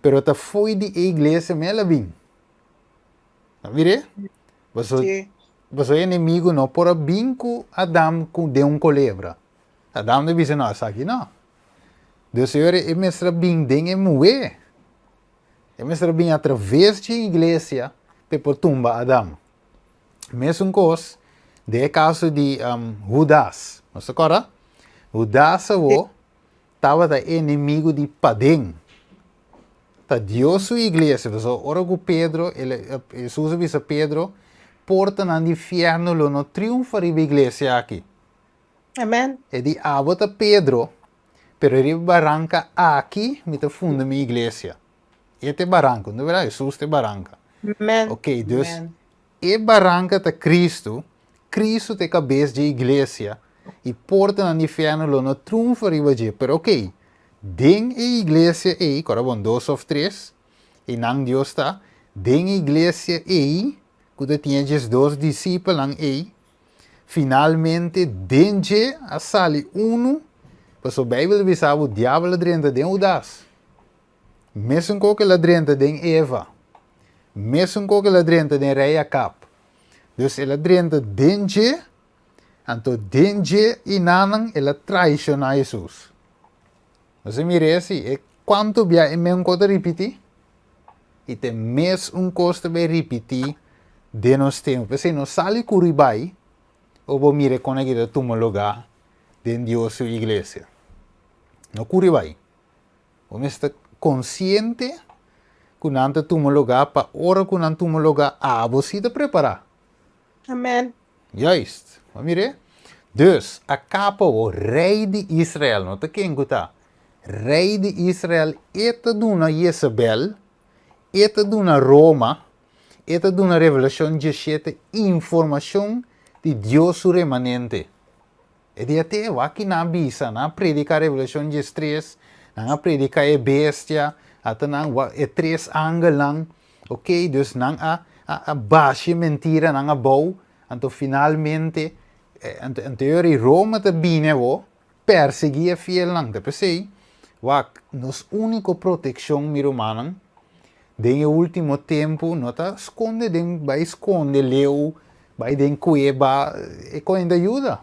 pero ta fo'i di e iglesia me el a bin. Ta mir'é? Paso, Sí. paso e enemigo no por a bin ku Adam ku den un kolebra. Adam ta bisa, no, esaki no. Dus e ora e mester a bin den e muhé. E mester a bin atraves dje iglesia p'e por tumba Adam. Mesun kos den e kaso di Hudas. Nos ta kòrda? Hudas awo tabata enemigu di paden. Ta Dios su iglesia. Pasobra ora ku Pedro, el, Hesus a bisa Pedro, portanan di fièrnu lo no triunfa riba iglesia aki. Amen. E di, Abo ta Pedro, pero riba baranka aki mi ta funda mi iglesia. E ta e baranka, no berdad? Hesus ta e baranka. Amen. Ok, dus Amen. e baranka ta Cristo, Cristo ta e kabes dje iglesia, i portanan di infierno lo no triunfa riba dje. Pero ok, den e iglesia ei, kòrda bon, dos òf tres, i nan Dios ta, den e iglesia ei, ku ta tin e 12 disipelnan ei, Finalmente den dje a sali unu, pasobra Bijbel ta bisa bo diabel a drenta den Hudas, mesun ko ku el a drenta den Eva, mesun ko ku el a drenta den rei Akab. Dus el a drenta den dje, anto den dje i nanan el a traishoná Hesus. Nos a mira esi, e kuantu bia e mesun ko ta ripití? I ta e mes un kos ta bai ripití den nos tempu. P'esei no sali kuri bai ora bo mira e kon aki ta tuma lugá den Dios su iglesia. No kuri bai. Bo mester ta konsiente ku nan ta tuma lugá pa ora ku nan tuma lugá abo si ta prepará. Amen. Juist. Bo mir'é? Dus, a kapa bo, rei di Israel, no ta ken ku ta, rei di Israel, e ta duna Jezabel, e ta duna Roma, e ta duna Revelashon 17 informashon di Dios su remanente. E dia te, wak ki nan a bisa, nan a prediká Revelashon 13, nan a prediká e bestia, ata nan, e tres angelnan, Ok, dus nan a a basha e mentiranan abou, anto finalmente, anto anto e ora Roma ta bini awor persegui e fielnan. Ta p'esei, wak, nos úniko protekshon, mi rumannan, den e último tempu no ta skonde den, bai skonde leu, bai den kueba, e koin ta yuda.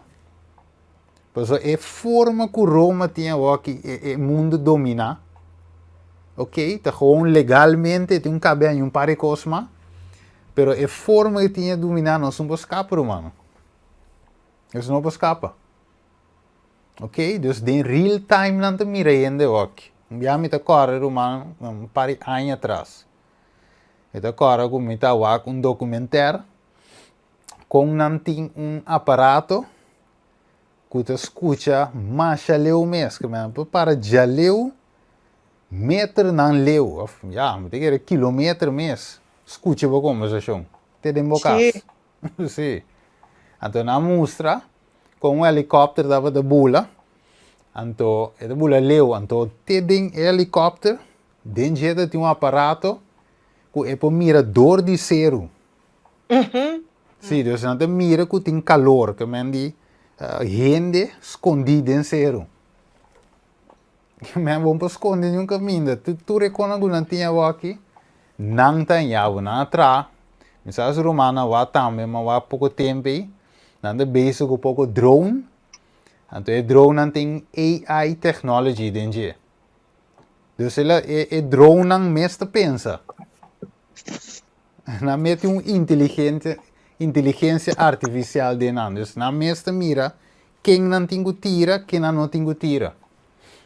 Pasobra e forma ku Roma tin awor aki e e mundu dominá, ok, ta gewoon legalmente e tin un kabe aña un par di kos mas, pero e forma ku e tin e dominá nos no por skapa rumannan. Nos no por skapa. Ok, dus den real time nan ta mira hende awor aki. Un bia mi ta kòrda ruman un par di aña atras, mi ta kòrda ku mi ta wak un documentèr kon nan tin un aparato ku ta skucha masha leu mes, ku men por para djaleu meternan leu, òf ya, mi ta kere kilometer mes, skucha bo kombersashon te den bo kas. Sí. Anto nan a mustra kon un helikòpter tabata bula, anto e ta bula leu, anto te den e helikòpter, den dje ta tin un aparato ku e por mira dor di seru. Sí, dus nan ta mira ku tin kalor, ke men di. Hende skondí den seru. Men bon por skonde niun kaminda. Tur e konan ku nan tin awaki, nan ta haña bo. Nan a traha. Mi sa su rumannan wak tambe, ma wak poko tempu ei. Nan ta bezig ku poko drone. Anto e dronenan tin AI technology den dje. Dus e e dronenan mes ta pensa. Nan mete un inteligente, inteligencia artificial den nan. Dus nan mes ta mira ken nan tin ku tira, ken nan no tin ku tira.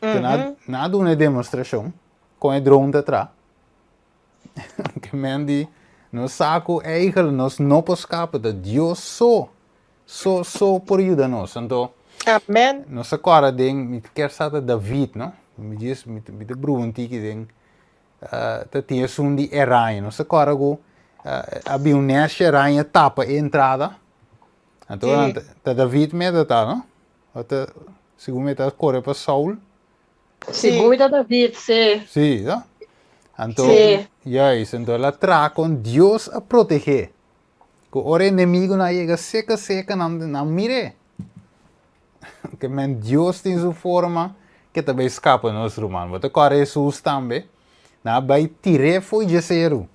Mm -hmm. Nan a duna e demostracion kon e drone ta tra. Ke men di, nos sa ku eigenlijk nos no por skapa, ta Dios so, so, so por yuda nos. Anto, Amen. Nos a kòrda den, mi kier sa ta David, no? Mi djis, mi ta bruha un tiki den Ta tin esun di e raña. Nos ta kòrda ku a bin un nèshi e raña tapa e entrada. Anto ta David me ta ta, no? O ta, segun mi ta kore pa Saul. Segun mi ta David, sí. Sí, no? Anto, juist, anto el a traha kon Dios a protegé. Ku ora e enemigunan a yega seka seka nan nan mir'é. Ke men Dios tin su forma ke ta bai skapa nos ruman. Bo ta kòrda Hesus tambe? Nan a bai tir'é fo'i dje seru.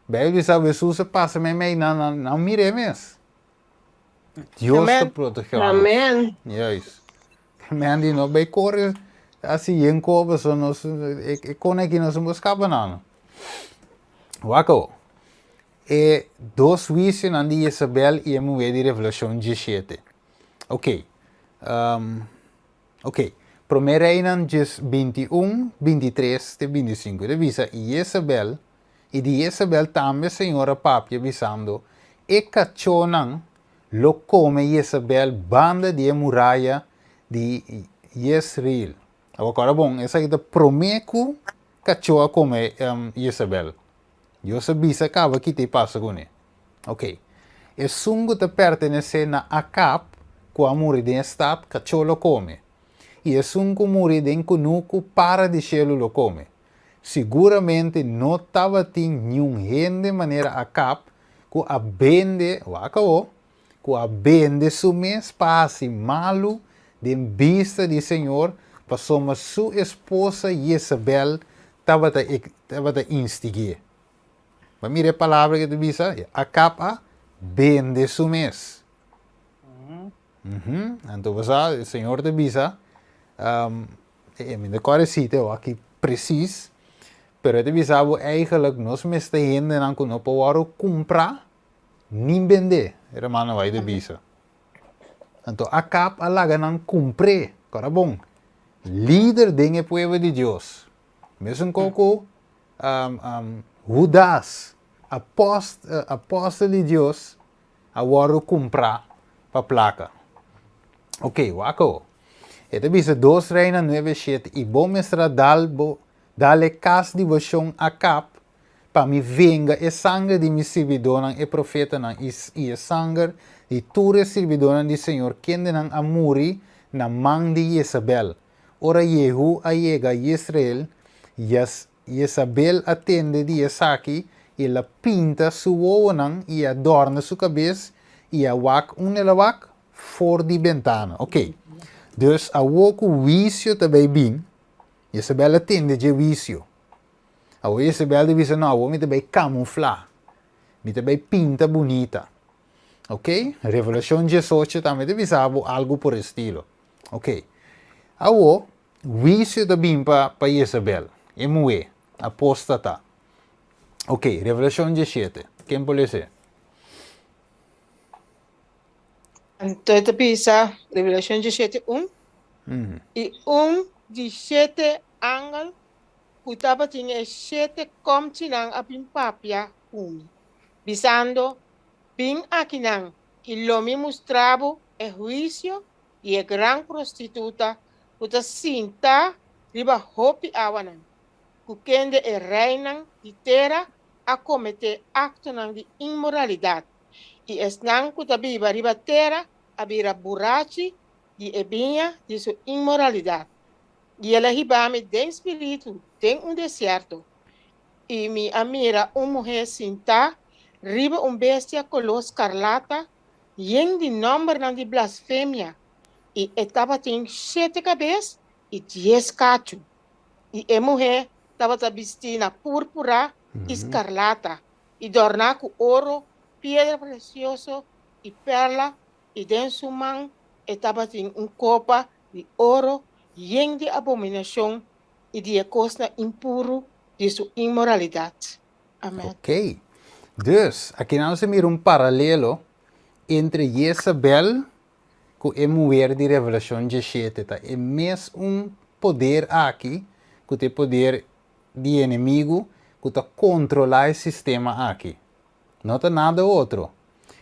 Beibel bisa Hesus a pasa meimei nan, nan nan mir'é mes. Dios ta protegé nos. Amen. Juist. Men di no bai kore asi yen ko paso nos e kone aki nos no por skapa nan. Wak awo. E dos huisionan di Jezabel i e muhé di Revelashon 17. Ok. Um, ok. Promé Reinan djes 21, 23 te 25. Ta bisa, i Jezabel, i di Jezabel tambe Señor a papia bisando, E kachónan lo kome Jezabel banda di e muraya di Jezreel. Awor kòrda bon, esaki ta promé ku kachó a kome Jezabel. Dios a bisa kaba kita i pasa kuné. Ok. Esun ku ta pertenesé na Akab, ku a muri den e stat, kachó lo kome. I esun ku muri den kunuku, para di shelu lo kome. Siguramente no tabatin niun hende manera Akab ku a bende, wak awor, ku a bende su mes pa hasi malu den bista di Señor, pasobra su esposa Jezabel tabata tabata instig'é. Bo a mira e palabra ku ta bisa? Akab a bende su mes. Anto bo sa, Señor ta bisa, mi no kòrda e sitio awor aki presis, pero e ta bisa bo eigenlijk nos mester hendenan ku no por wòrdu kumprá ni bendé, e hermano bai ta bisa. Anto Akab a laga nan kumpr'é, kòrda bon, lider den e pueblo di Dios. Mesun kos ku Hudas, apòstel di Dios, a wòrdu kumprá pa plaka. Ok, wak awor. E ta bisa dos Reina nuebe shete, I bo mester a dal bo dal e kas di bo shon Akab, pa mi venga e sanger di mi sirbidónan e profetanan i i e sanger di tur e sirbidónan di señor kendenan a muri na man di Jezabel. Ora Jehú a yega Jezreel, Jas Jezabel a tende di esaki i el a pinta su wowonan i a dòrna su kabes i a wak unda el a wak? For di bentana. Ok. Dus awor ku huisio ta bai bin, Jezabel a tende dje huisio. Awor Jezabel ta bisa, no, awor mi ta bai kamuflá. Mi ta bai pinta bunita. Ok? Revelashon 18 tambe ta bisa bo algu por estilo. Ok. Awor, Huisio ta bin pa pa Jezabel, e muhé, apóstata. Ok, Revelashon 17. Ken por les'é? Anto e ta bisa, Revelashon 17, un, I un di shete angel ku tabatin e shete kòmchinan a bin papia ku mi, bisando, Bin akinan, i lo mi mustra bo e huisio di e gran prostituta ku ta sinta riba hopi awanan, ku kende e reinan di tera a kometé aktonan di inmoralidat, i esnan ku ta biba riba tera a bira burachi di e biña di su inmoralidat. I el a hiba mi den spiritu den un desierto, i mi a mira un muhé sintá riba un bestia koló skarlata. yen di nòmbernan di blasfemia, i e tabatin shete kabes i dies kachu. I e muhé tabata bistí na púrpura i skarlata, i dòrná ku oro, piedra presioso i pèrla, i den su man e tabatin un kopa di oro yen di abominashon i di e kosnan impuru di su inmoralidat. Amèn. Ok. Dus, akinan nos ta mira un paralelo entre Jezabel ku e muher di Revelashon diesshete. Ta e mes un poder aki ku ta e poder di enemigu ku ta kontrolá e sistema aki. No ta nada otro.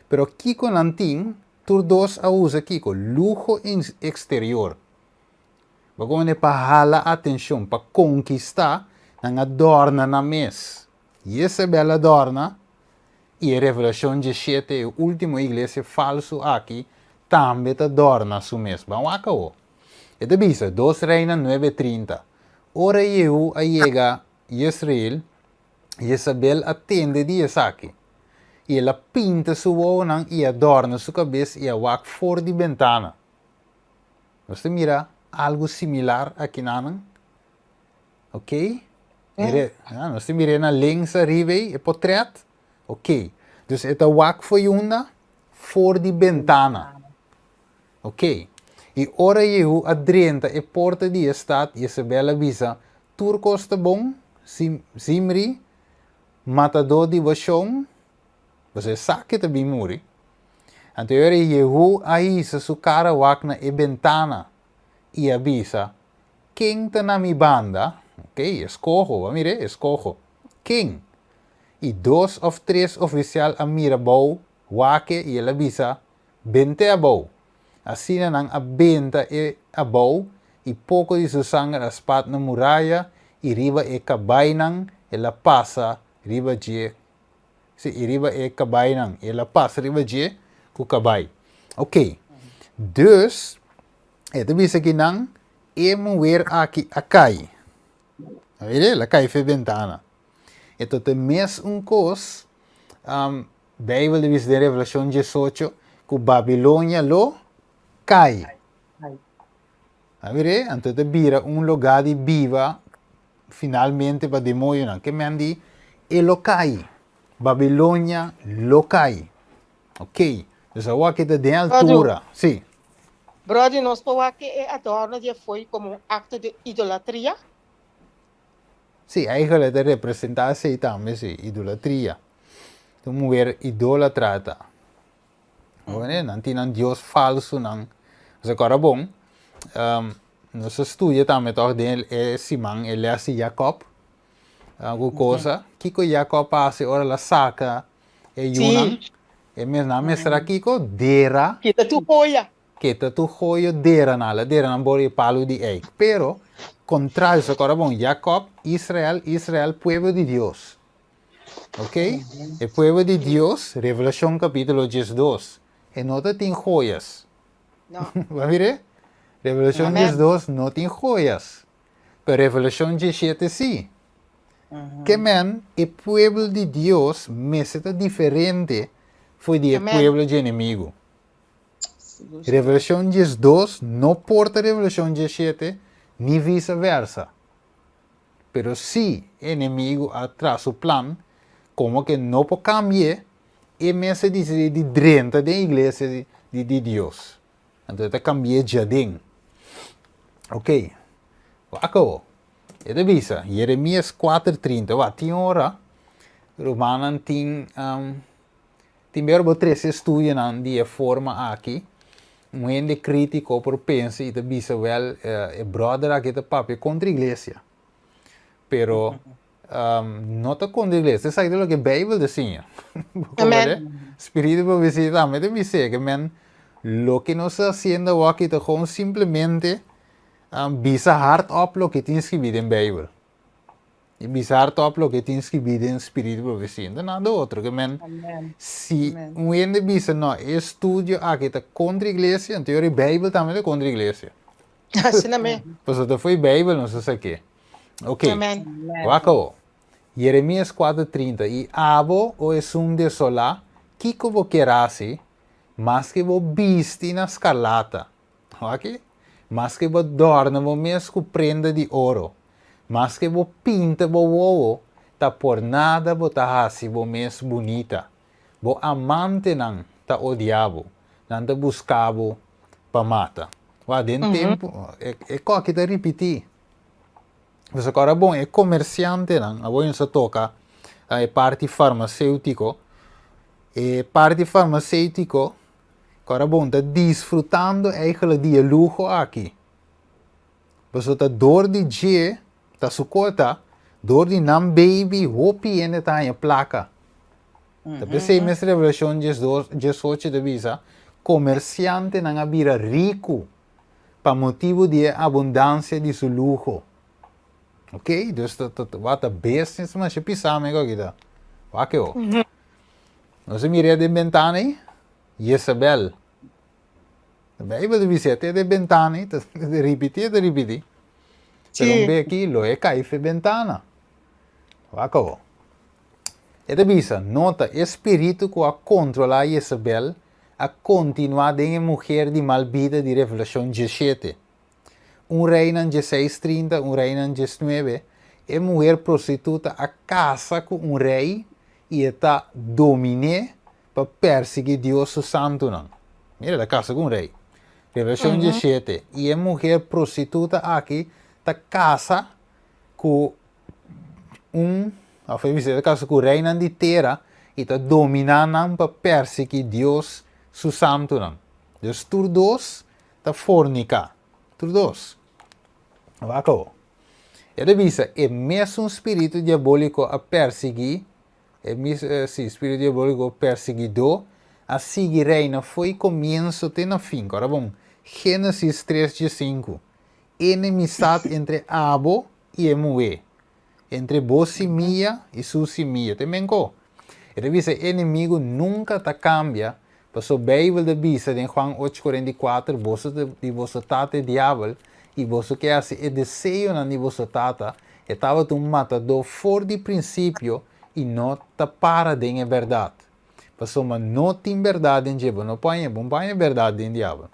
Pero kiko nan tin? Tur dos a usa kiko? Luho eksterior. Bo kono pa hala atenshon, pa konkistá, nan a dòrna nan mes. Jezebel a dòrna, i e Revelashon diesshete, e último iglesia falsu aki, tambe ta dòrna su mes. Ban wak awo. E ta bisa, Dos Reina nuebe trinta, Ora Jehú a yega Jezreel, Jezabel a tende di esaki, i el a pinta su wowonan i a dòrna su kabes i a wak for di bentana. Nos ta mira algu similar akinanan. Ok? Mira, ah, nos ta mira na links ariba ei, e potret. Ok. Dus e ta wak for yunda? For di bentana. Ok. I ora Jehu a drenta e porta di e stat, Jezebel a bisa, Tur kos ta bon, Zimri, matadó di bo shon? Pasobra e sa ke ta bin muri. Anto e ora Jehú a hisa su kara wak na e bentana i a bisa, Ken ta na mi banda? Ok, eskoho, bo a mir'é? Eskoho. Ken? I dos òf tres ofisial a mira bou wak-e i el a bisa, Bent'é abou! Asina nan a benta e abou i poko di su sanger a spat na muraya i riba e kabainan el a pasa riba dje Sí, i riba e kabainan. El a pasa riba dje ku kabai. Ok. Dus, e ta bisa ki nan, e muher aki a kai. A mira, el a kai fe bentana. E ta te mes un kos, um, Bijbel ta bisa den Revelashon 18, ku Babilonia lo kai. A mira, anto ta bira un lugá di biba Finalmente pa demoñonan ke men di e lo kai. Babilonia lo kai. Ok. Dus awor aki ta den altura. Si. Brody, nos por wak e adorno di e fooi como un acto di idolatria? Si, eigenlijk ta representa esei tambe, si, idolatria. Ta un muher idolatra ta. Nan tin nan dios falsunan. Nos a kòrda bon, nos a studia tambe tòg den e siman e lès di Jakòb, ku kosa. Kiko Jakòb a hasi ora el a saka e yunan? E mes nan mester a kiko? Dera. Kita tur joya. Kita tur joya dera nan. El a dera nan bor di e palu di eik. Pero, kontrario, nos a kòrda bon, Jakòb, Israel, Israel, pueblo di Dios. Ok? E pueblo di Dios, Revelacion capítulo 12, e no ta tin joyas. No. Ba mire? Revelacion Amen. 12 no tin joyas. Pero Revelacion 17 sí. Ke men, e pueblo di Dios mester ta diferente for di e Amen. pueblo dje enemigo. Revelacion 12 no por ta Revelacion 17, ni vice versa. Pero si e enemigu a traha su plan, komo ke no por kambi'é, e mes a disidí di drenta den iglesia di di Dios. Anto e ta kambi'é djaden. Ok, wak awor. E ta bisa, Jeremias kuater trinta, wak, tin ora rumannan tin Tin bera bo trese estudionan di e forma aki, un hende critico por pensa y ta bisa wel e brother aki ta papia contra iglesia. Pero no ta contra iglesia, esaki ta loke Bijbel ta siña. Bo comprende? Spiritu di profecia tambe ta bis'é ke men loke nos ta haciendo awor aki ta gewoon simplemente bisa hardop loke tin scribi den Bijbel. I bisa hardop loke tin skibí den Spiritu di Profesia. No ta nada otro ke men si un hende bisa no e estudio aki ta kontra iglesia, anto yora e Beibel tambe ta kontra iglesia. Asina me. Pasobra ta for e Beibel nos a sak'é. Ok. Wak awor. Jeremias kuater trinta, I abo, o esun desolá, kiko bo kier hasi? Maske bo bisti na skarlata, wak? Maske bo dòrna bo mes ku prenda di oro, maske bo pinta bo wowo, ta por nada bo ta hasi bo mes bunita. Bo amantenan ta odia bo, nan ta buska bo pa mata. Wak, den tempu, e koki ta ripití. Pasobra ora bon e komersiantenan, awor nos a toka e parti farmaseutiko, e parti farmaseutiko ora bon ta disfrutando eigenlijk di e luho aki. Pasobra ta dor di dje, ta su kota, dor di nan baby hopi hende ta haña plaka. Ta p'esei mes Revelashon diesdos, diesocho ta bisa, komersiantenan a bira riku. pa motibu di e abundansia di su luho. Ok, dus ta, ta, wat a business masha pisá mi aki ta. Wak e Nos a mira den bentana ei, Jezabel. De Bijbel ta bisa te den bentana ei, ta ripití, ta ripití. Pero un be aki lo e kai fe bentana. Wak awo. E ta bisa, nota e spiritu ku a kontrolá Jezabel a kontinuá den e muher di mal bida di Revelashon 17. Un Reinan 16 30, Un Reinan 19, e muher prostituta a kasa ku un rei i e ta domin'é pa persiguí Dios su santunan. Mira, el a kasa ku un rei. Revelashon 17, i e muher prostituta aki ta kasa ku un, òf e bisa, e ta kasa ku reinan di tera i ta dominá nan pa persiguí Dios su santunan. Dus tur dos ta forniká. Tur dos. Wak awor. E ta bisa, e mesun spiritu diabóliko a persiguí, e mis, sí, spiritu diabóliko persiguidó a sigui reina fo'i komienso te na fin. Kòrda bon, Génesis tres diesinku. Enemistat entre abo i e muhé, entre bo simia i su simia. Te men ko? E ta bisa e enemigu nunka ta kambia, paso Beibel ta bisa den Juan ocho 44, Boso ta di boso tata e diabel, i boso ke hasi e deseonan di boso tata, e tabata un matadó for di prinsipio i no ta para den e bèrdat, pasobra no tin bèrdat den dje. Bo no por haña, bo no por haña bèrdat den diabel.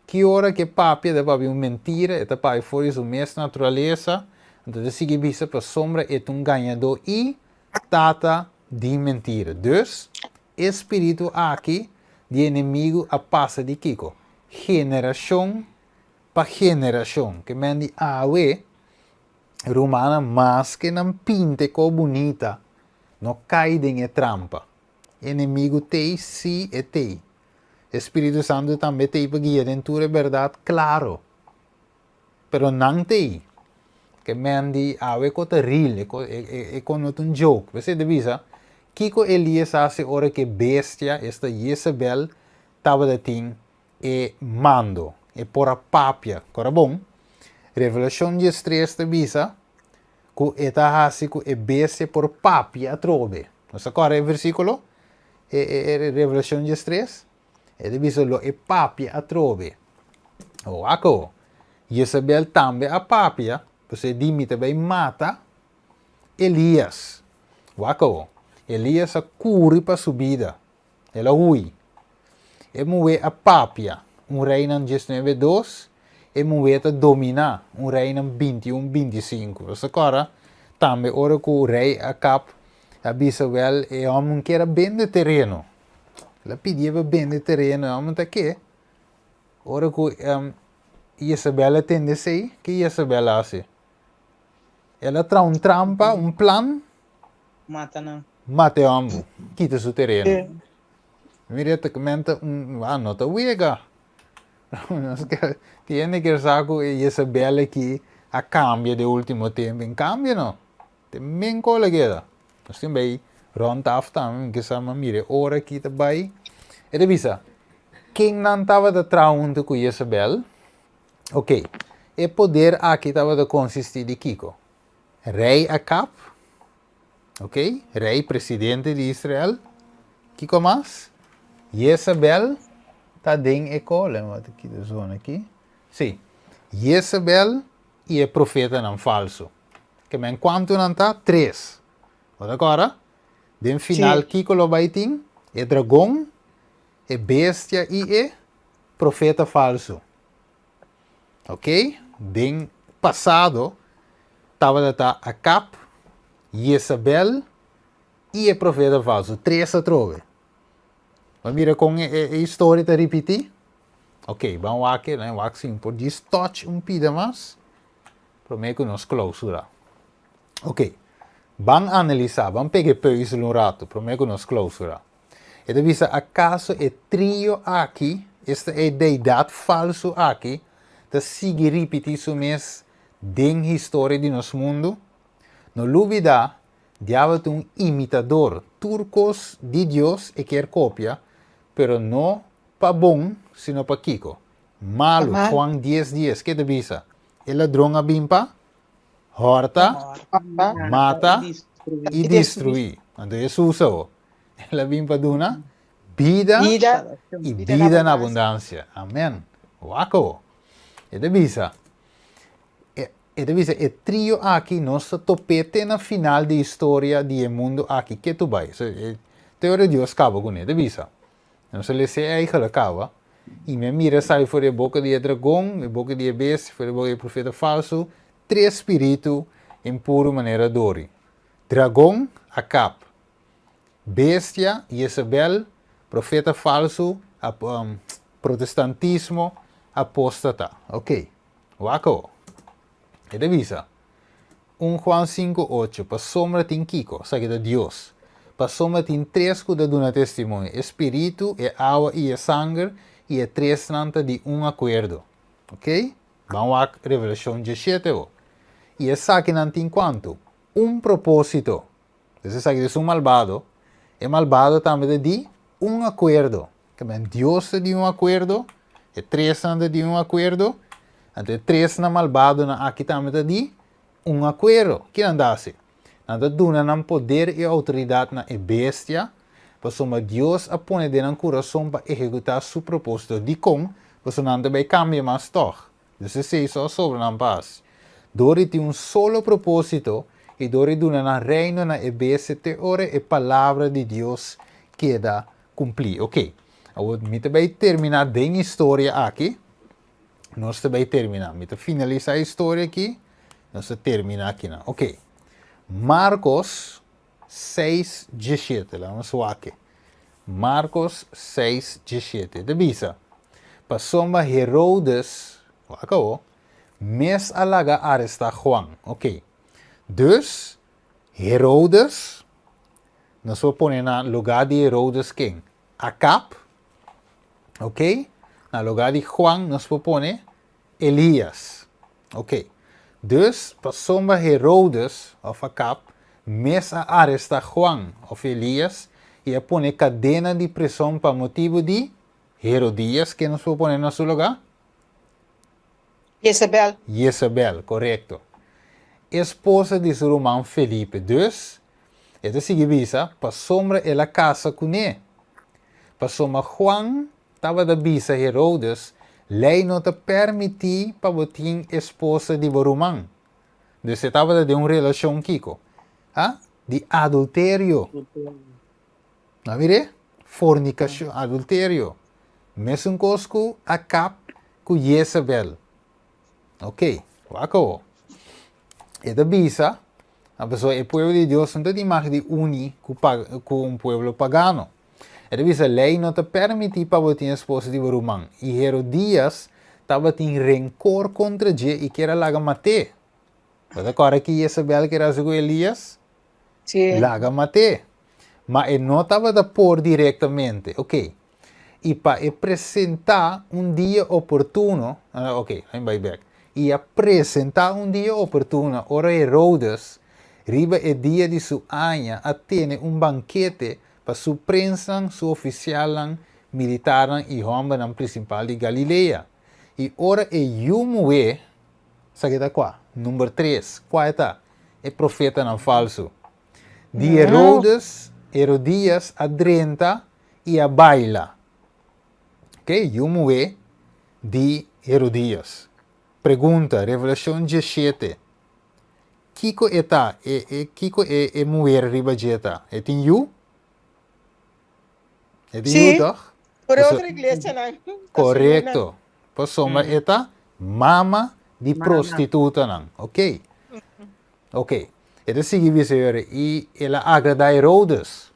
Ki ora ku e papia ta papia un mentira, e ta papia for di su mes naturalesa, anto ta sigui bisa pasobra e ta un gañadó i tata di mentira. Dus, e spiritu aki di enemigu a pasa di kiko? Generashon pa generashon. Ke men di awe, rumannan, maske nan pinta e kos bunita, no kai den e trampa. Enemigu t'ei, sí, e t'ei. E Spiritu Santu tambe t'ei pa guia den tur e bèrdat klaro. Pero nan t'ei. Ke men di awe ko ta ril, e ko e ko no ta un joke. P'esei ta bisa, kiko Elias a hasi ora ku e bestia, esta Jezebel, tabata tin e mando, e por a papia? Kora bon, Revelashon 13 ta bisa ku e ta hasi ku e bestia por papia atrobe. Nos ta kòrda e versíkulo? E, e, e Revelacion 13, e ta bisa lo e papia atrobe. Wako, Jezabel tambe a papia, pues e di mi ta bai mata Elias. Wako, Elias a kuri pa su bida. El a hui. E muhé a papia, un Reinan 19, dos, e muhé ta dominá, un Reinan 21, 25. Nos ta kòrda tambe ora ku rei Akab a bisa wèl e hòmber kier a bende tereno. El a pidié pa bende tereno, e hòmber ta ke. Ora ku Jezabel a tende esei, ke Jezabel a hasi? El a traha un trampa, un plan. Mata nan. Mata e hòmber, kita su tereno. Mira, ta menta un, ah, no ta wega. Tin hende kier sa ku e Jezabel aki a kambia den ultimo tempu. En kambia no. Te men kola keda. Nos tin bai rond af tambe, mi ke sa ma mira e ora aki ta bai. E ta bisa, ken nan tabata traha huntu ku Jezabel? Ok, e poder aki tabata konsistí di kiko? Rei Akab, ok, rei presidente di Israel. Kiko mas? Jezabel ta den e kole. Wat kita zona aki? Sí, Jezabel i e profetanan falsu. Ke men kuantu nan ta? Tres. Bo ta kòrda? Den final kiko lo bai tin? E dragon. E bestia i e profeta falsu. Ok? Den pasado tabata ta Akab, Jezabel i e profeta falsu. Tres atrobe. Bo mira kon e historia ta ripití? Ok, ban wak e, ban wak si mi por djis touch un pida mas promé ku nos klousura. Ok, ban analisá, ban pega e pùzel un ratu promé ku nos klousura. E ta bisa, Akaso e trio aki, esta e deidat falsu aki, ta sigui ripití su mes den historia di nos mundu? No lubidá, diabel ta un imitador, tur kos di Dios e kier kopia, pero no pa bon, sino pa kiko? Malu. Juan dies dies, ke ta bisa? E ladron a bin pa hòrta, mata i destruí. Anto Hesus awo, el a bin pa duna bida i bida na abundansia. Amen. Wak awo. E ta bisa, e ta bisa e trio aki nos ta top'é te na final di historia di e mundu aki ketu bai. So, e te ora Dios kaba kuné. E ta bisa, nos a les'é eigelijk kaba, i mi a mira sali for di e boka di e dragon, e boka di e bestia, for di e boka di e profeta falsu, tres spiritu impuru manera dori. Dragon, Akab. Bestia, Jezebel, profeta falsu, protestantismo, apóstata. Ok, wak awo. E ta bisa, 1 Juan 5, 8, Pasobra tin kiko? Esaki ta Dios. Pasobra tin tres ku ta duna testimonio, e Spiritu, e awa i e sanger, i e tresnan ta di un akuerdo. Ok? Ban wak Revelashon 17 awo. I esakinan tin kuantu? Un propósito. Pues esaki ta esun malbado. E malbado tambe ta di un akuerdo. Ke men Dios ta di un akuerdo, e tresnan ta di un akuerdo, anto e tresnan malbadonan aki tambe ta di un akuerdo. Ki nan ta hasi? Nan ta duna nan poder i outoridat na e bestia, pasobra Dios a pone den nan kurason pa ehekutá su propósito. Dikon? Pasobra nan ta bai kambia mas tòg. Dus esei so a sobra nan pas. Dor di tin un solo propósito i dor di duna nan reino na e bestia te ora e palabra di Dios keda kumplí. Oké, awor mi ta bai terminá den historia aki. Nos ta bai terminá. Mi ta finalisá e historia aki. Nos ta terminá akinan. Oké, Markos 6, 17. Laga nos wak. Markos 6, 17. Ta bisa, Pasobra Herodes, wak awo, mes a laga arestá Juan. Oké. Dus, Herodes, nos por pone na lugá di Herodes ken? Akab. Oké. Na lugá di Juan nos por pone Elias. Oké. Dus, pasobra Herodes, òf Akab, mes a arestá Juan, òf Elias, i a pone kadena di prison pa motibu di Herodias, ken nos por pone na su lugá? Jezebel. Jezebel, korekto. Esposa di su ruman Felipe. Dus, e ta sigui bisa, pasobra el a kasa kuné. Pasobra Juan Tabata bisa Herodes, Lei no ta permití pa bo tin esposa di bo ruman. Dus e tabata den un relashon kiko? Ha? Di adulterio. No a mir'é? Fornikashon, adulterio. Mesun kos ku Akab ku Jezebel. Ok, wak awo. E ta bisa, pasobra e pueblo di Dios no ta tin mag di uni ku ku un pueblo pagano. E ta bisa, Lei no ta permití pa bo tin esposa di bo ruman. I Herodias tabatin renkor kontra dje i kier a laga mat'é. Bo ta kòrda ki Jezabel kier hasi ku Elias? Sí. Laga mat'é. Ma e no tabata por direktamente. Oké. I pa e presentá un dia oportuno, oké, laat mi bai bèk. I a presentá un dia oportuno ora Herodes, riba e dia di su aña, a tene un bankete pa su prensnan, su ofisialnan, militarnan i hòmbernan prinsipal di Galilea. I ora e yu muhé, esaki ta kua? Number tres, kua e ta? E profetanan falsu. Di Herodes, Herodias a drenta i a baila. Oké, yu muhé di Herodias. Pregunta, Revelashon 17. Kiko e ta? E, e, kiko e, e muher riba dje ta? E tin yu? E tin yu, Sí. toch? Por e otro iglesianan. Korekto. Pasobra e ta mama di prostitutanan. Ok. Ok. E ta sigui bisa yora, i el a agradá Herodes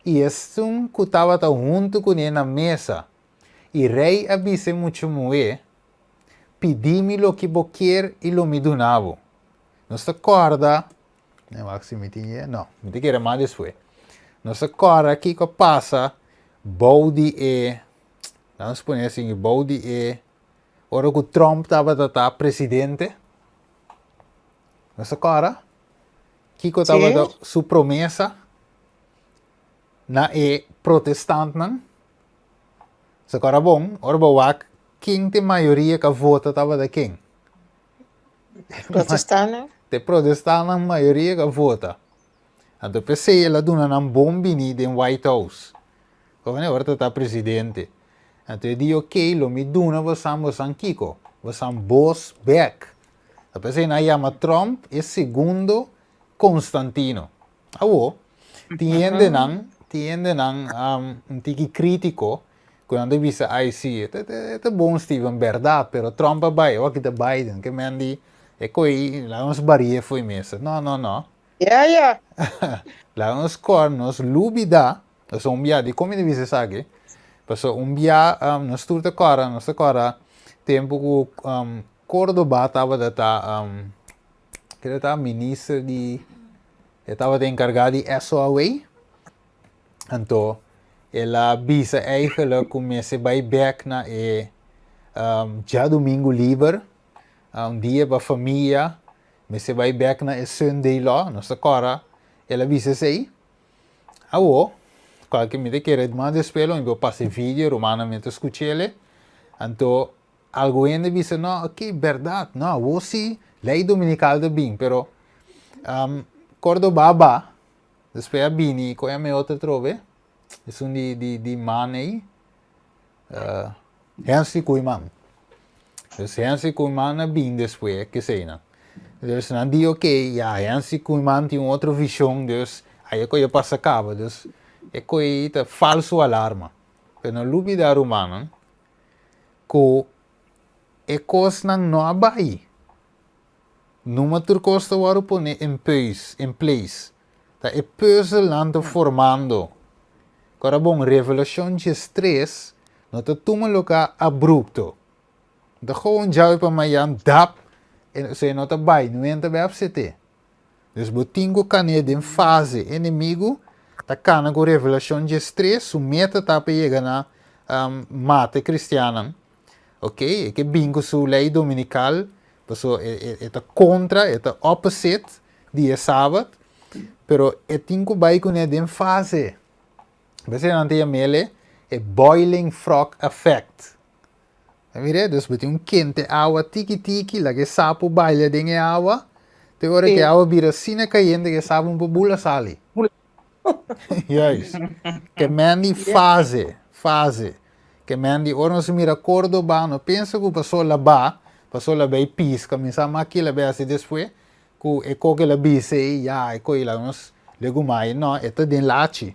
i esun ku tabata huntu kuné na mesa. I rei a bisa e mucha muhé, Pidi mi loke bo kier i lo mi duna bo. Nos ta kòrda, mi wak si mi tin e, no, mi ta kere mas despues. Nos ta kòrda kiko a pasa bou di e, laga nos pone asin, bou di e, ora ku Trump tabata ta presidente. Nos ta kòrda kiko tabata su promesa na e protestantnan. Nos ta kòrda bon, ora bo wak ken te mayoria ku a vota tabata ken? Protestantnan. Te protestantnan mayoria ku a vota. Anto p'esei el a duna nan bon bini den White House. Komo ora ta ta presidente. Anto e di ok lo mi duna bosan bosan kiko? Bosan bos bek. Ta p'esei nan a yama Trump e segundo Constantino. Awo, tin hendenan, tin hendenan un tiki kritiko ku nan ta bisa ai si, e ta bon Steven, bèrdat, pero Trump a bai, awor aki ta Biden, ke men di e ko'i laga nos bari'é fo'i mesa. No, no, no. Ya, ya. Laga nos kòrda, nos lubidá, pasobra un bia, dikon mi ta bisa esaki? Pasobra un bia nos tur ta kòrda, nos ta kòrda tempu ku Cordoba tabata ta kere ta minister di e tabata enkargá di SOAW anto el a bisa eigenlijk ku mester bai bèk na e djadumingu liber un dia pa famia mester bai bèk na e Sunday law nos ta kòrda el a bisa esei awo kualke mi ta kere mas despues lo mi por pasa e video rumannan mi ta skuch'el anto Algu hende bisa, no, ok, berdad, no, awor si ley dominical ta bin, pero um, Cordoba a ba, despues a bini, con e otro atrobe? Esun di, di, di man ei, uh, Hensley Koeiman. Dus Hensley Koeiman a bin despues, keseinan. Dus nan di, ok, ya, Hensley Koeiman tin un otro vision, dus ai e koe a pasa caba, dus e koe ta falso alarma. Pero no lubida, rumannan, ku e kosnan no a bai. Numa tur kos ta wòrdu pone in peus, in place. Ta e pùzelnan ta formando. Kora bon, Revelashon diestres no ta tuma lugá abrupto. No ta gewoon djawe pa mayan dap, e no ta bai, nuenta bai apsete. Dus bo tin ku kan'é den fase. Enemigu ta kana ku Revelashon diestres, su meta ta pa yega na mata e kristiannan. Ok, e ke bin ku su lei dominikal, paso e ta kontra, e ta opposite di e sabat, pero e tin ku bai kuné den fase. P'esei nan ta yam'el e boiling frog effect. Ta mira? Dus bo tin un kente awa tiki tiki, laga e sapu baila den e awa, te ora ku e awa bira asina kayente ku e sapu no por bula sali. Juist. Ke men di fase, fase. Ke men di ora nos mira Cordoba, no pensa ku paso la ba, paso la bai piska, mi sa ma kila bai hasi despues, ku e koke la bisa ei, ya, e koe laga nos legumai. No, e ta den lachi.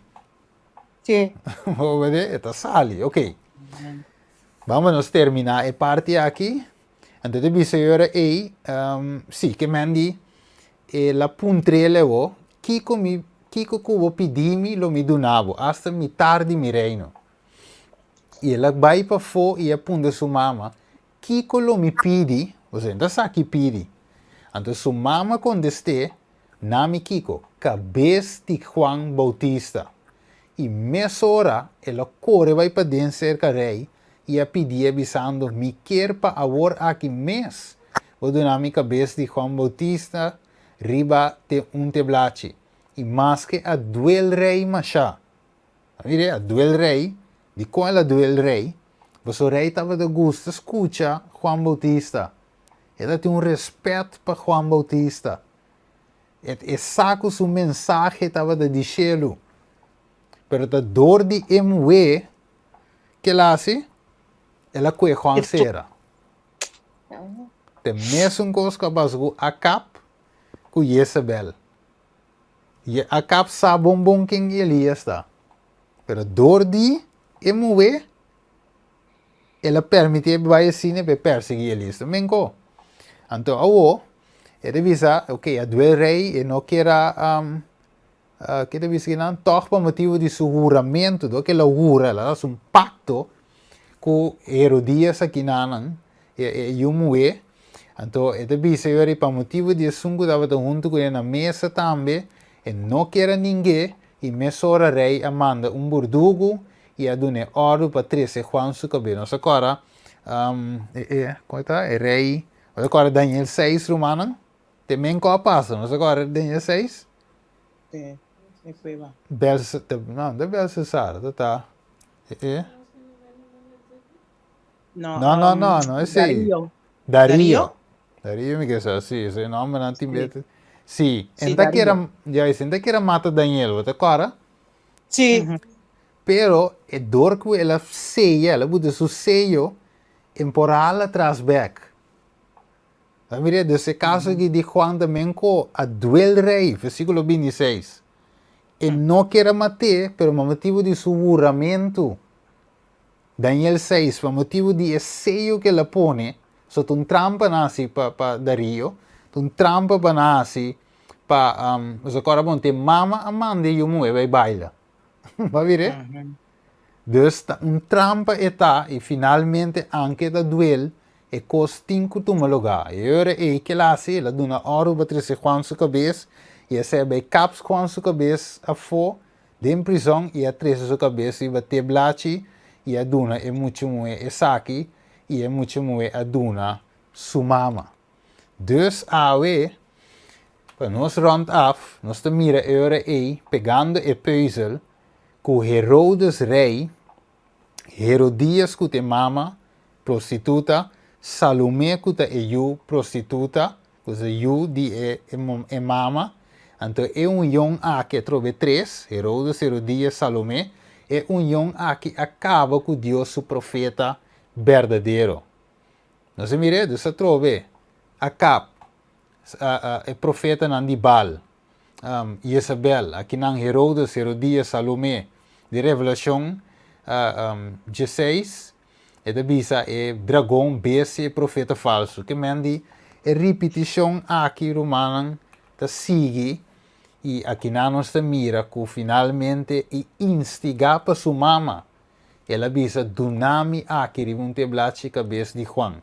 Sí. Bo wede, e ta sali. Ok. Vamos nos termina e parti aki. Anto te bisa yora ei, um, sí, ke men di, e la puntrele wo, kiko mi, kiko ku bo pidi mi, lo mi duna bo, hasta mitar di mi reino. I el a bai pafó i a puntra su mama, Kiko lo mi pidi? Bo no ta sa ki pidi. Anto su mama kontest'é, Na mi kiko? Kabes di Juan Boutista. I mesora el a kore bai paden serka rei i a pidié bisando, Mi kier pa awor aki mes bo duna mi kabes di Juan Boutista riba te un teblachi. I maske a duel rei mashá, Mire, a duel rei. Dikon el a duel rei? Pasobra rei tabata gusta skucha Juan Boutista. E ta tin un respèt pa Juan Boutista. E e sa ku su mensahe tabata di shelu. Pero ta dor di e muhé ke el a hasi, el a kue Juan sera. Ta e mesun kos ku a pasa ku Akab ku Jezebel. I Akab sa bon bon ken Elias ta. Pero dor di e muhé, El a permití e bai asina pa e persiguí elis. Ta menko. Anto awo, e ta bisa, ok, a duel rei, e no kier a, ke ta bisa kinan? Tòg pa motibu di su huramentu, dor ku el a hura, el a hasi un pakto ku Herodías akinanan, e yu muhé. Anto e ta bisa yori pa motibu di esun ku tabata huntu kuné na mesa tambe, e no kier a ning'é, i mesora rei a manda un burdugu i a dun'é òrdu pa trese Juan su kabes. Nos a kòrda e e kon e ta? E rei, nos a kòrda Daniel seis, rumannan? Te men ku a pasa, nos a kòrda Daniel seis? Sí, e prueba. Belsasar, no, no ta Belsasar, ta ta e e. No, No, no, no, no esei. Darío. Darío. Darío? Darío mi ke sa, sí, ese nombernan tin Sí. bete. Sí, Sí, en ta kier a, Darío. juist, en ta kier a mata Daniel, bo ta kòrda? Sí. Pero e dor ku el a seya, el a buta su seyo, en por hala tras bek. Ta mira, dus e kaso aki di Juan ta men ku a duel rei, versíkulo 26. E no kier a mat'é, pero pa motibu di su huramentu. Daniel 6, pa motibu di e seyo ku el a pone, so ta un trampa nan hasi pa pa Darío, ta un trampa pa nan hasi pa, pasobra kòrda bon, te mama a manda e yu muhé bai baila. Bo a mir'é? Dus ta un trampa e ta i finalmente anke ta duel e kos tin ku tuma lugá. E ora ei ke el a hasi, el a duna òrdu pa trese Juan su kabes i esei a bai kap Juan su kabes afó den prizòn i a trese su kabes riba te blachi i a duna e mucha muhé esaki i e mucha muhé a duna su mama. Dus awe, pa nos rond af, nos ta mira e ora ei pegando e peuzel ku Herodes rei, Herodias ku ta e mama prostituta, Salomé ku ta e yu prostituta, ku ta yu di e e mama, anto e union aki atrobe tres, Herodes, Herodias, Salomé, e union aki a kaba ku Dios su profeta berdadero. Nos a mir'é, dus atrobe, Akab, e profetanan di Baal, Jezabel, akinan Herodes, Herodias, Salomé, di Revelashon dieseis, e ta bisa e dragon, bestia, e profeta falsu. Ke men di e ripitishon aki, rumannan, ta sigui, i akinan nos ta mira ku finalmente i instigá pa su mama, El a bisa, Duna mi aki riba un teblachi kabes di Juan.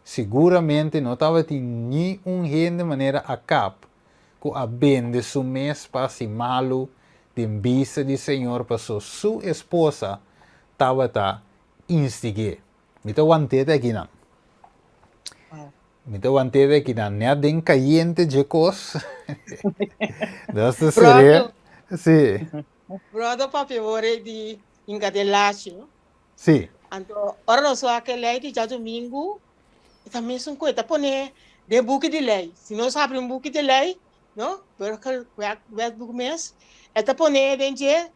Siguramente no tabatin ni un hende manera Akab ku a bende su mes pa hasi malu den bista di Señor paso su esposa tabata instig'é. Mi ta want'é te akinan. Mi ta want'é te akinan. Nèt den kayente dje kos. Nos ta ser'é. Sí. Brother papia worde di hinka den lachi no. Sí. Anto ora nos wak e lei di djadumingu e ta mesun ku e ta pone den buki di lei. Si nos habri un buki di lei no, burgerwetboek mes, e ta pone den dje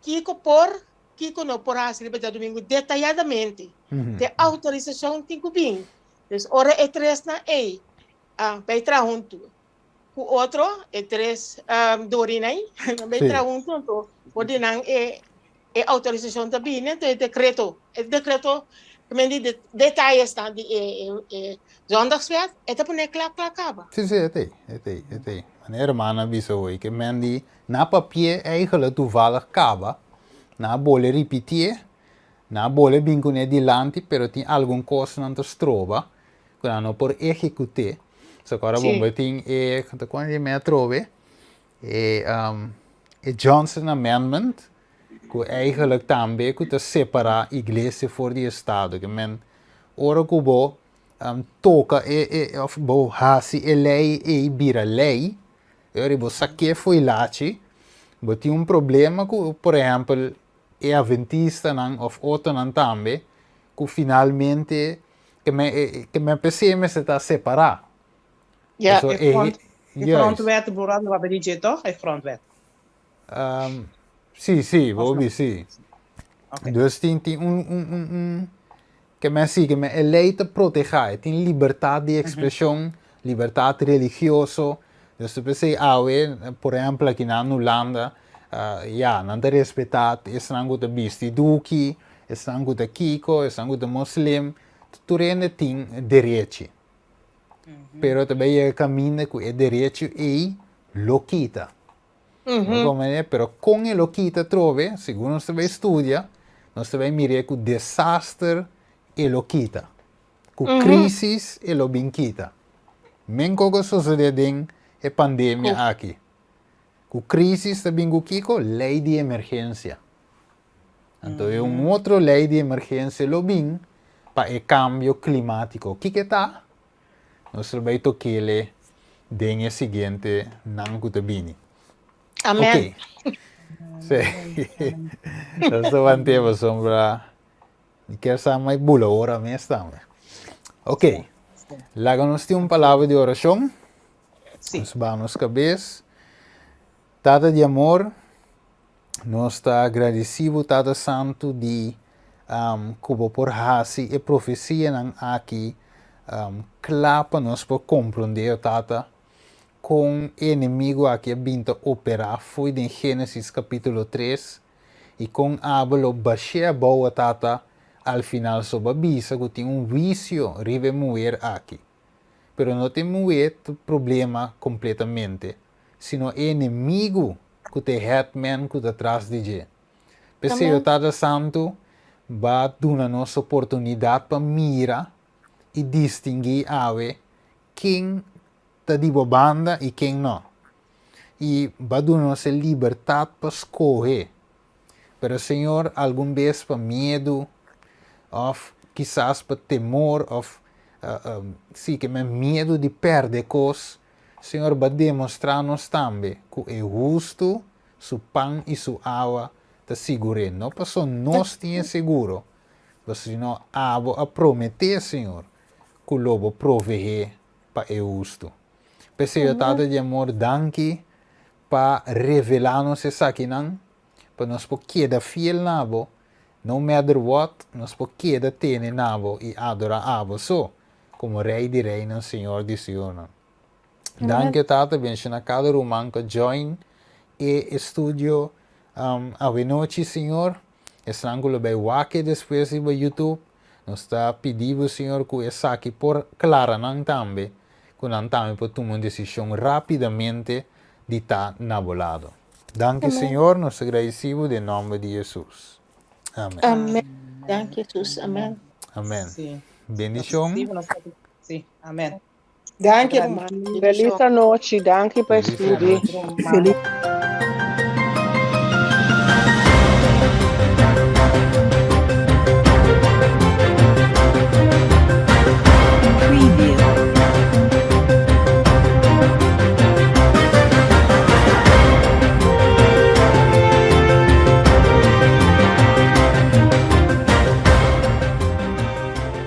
kiko por, kiko no por hasi riba djadumingu detayadamente. Te outorisashon tin ku bin. Dus ora e tresnan ei a bai traha huntu ku otro e tres um, dorinan nan bai traha huntu anto por di nan e e autorisacion ta bini anto e decreto e decreto men di detalles nan di e e e zondagswet e ta pone kla kla kaba. Sí, sí, e ta ei, e ta ei, e ta ei. Manera hermana a bisa hoy ke men di na papié eigenlijk toevallig kaba, nan a bole ripitié, nan a bole bin kuné dilanti pero tin algun kosnan ta stroba ku nan no por ehekut'é. So ku ora bo bo tin e, ta kon di mi atrobe, e e Johnson Amendment ku eigenlijk tambe ku ta separá iglesia for di estado. Ke men ora ku bo toka e e òf bo hasi e lei ei bira lei, e ora bo sak'é fo'i lachi, bo tin un problema ku por ehèmpel e aventistanan òf otronan tambe ku finalmente Ke men, ke men p'esei mester ta separá. Ja, Paso e e, grond, e juist. grondwet, broer, wat ben je toch? E grondwet. Um, sí, sí, Of bo no? bi, sí. Oké. Dus tin, tin un, un, un, un, ke men sí, ke men e lei ta protehá, e tin libertat di ekspreshon, libertat religioso. Dus ta p'esei awe, por ehèmpel aki na Hulanda, ya, nan ta respetá esnan ku ta bisti duki. esnan ku ta kiko, esnan ku ta moslim, tur hende tin derechi. Pero ta bai yega kaminda ku e derechi ei lo kita. No komprende? Pero kon e lo kita atrobe, segun nos ta bai studia, nos ta bai mir'é ku desaster e lo kita. Ku krisis e lo bin kita. Men koko a sosodé den e pandemia aki. Ku krisis ta bin ku kiko? Lei di emergensia. Anto e un otro lei di emergensia lo bin pa e kambio klimátiko. Kiko e ta? Nos lo bai tok'ele den e siguiente nan ku ta bini. Amen. Ok. Sí. Nos ta want'é pasobra mi kier sa mai bula ora mes tambe. Ok. Laga nos tin un palabra di orashon. Sí. Nos baha nos kabes. Tata di amor, nos ta agradeci bo Tata Santu di um, ku bo por hasi e profesianan aki um, kla pa nos por komprondé, o Tata, kon e enemigo aki a bin ta operá fo'i den Génesis kapítulo 3 i kon abo lo bash'é abou, o Tata, al final so bo a bisa ku tin un huisio riba e muher aki. Pero no ta e muher ta problema kompletamente, sino e enemigu ku ta e headman ku ta tras di dje. P'esei o Tata Santu ba duna nos oportunidat pa mira i distinguí awe ken ta di bo banda i ken no. I ba duna nos e libertat pa skohe. Pero Señor, algun bes pa miedu òf kisas pa temor òf si ke men miedu di pèrdè kos, Señor ba demostrá nos tambe ku e hustu su pan i su awa ta sigur'é, no paso nos tin e seguro, sino abo a prometé, Señor, ku lo bo proveé pa e hustu. P'esei, o Tata di amor, danki pa revelá nos esakinan, pa nos por keda fiel na bo, no matter what, nos por keda tene na bo i adorá abo so, komo Rei di reinan, Señor di señornan. Danki, Tata, benshoná kada ruman ku a join e estudio awenochi, Señor. Esnan ku lo bai wak e despues riba YouTube, nos ta pidi bo, Señor, ku esaki por klara nan tambe, ku nan tambe por tuma un desishon rápidamente di ta na bo lado. Danki, Señor, nos ta gradisí bo den nòmber di Hesus. Amen. Amen. Danki, Hesus. Amen. Amen. Bendishon. Sí, amen. Danki, ruman. Feliz anochi. Danki pa Feliz estudi. anochi. Feliz.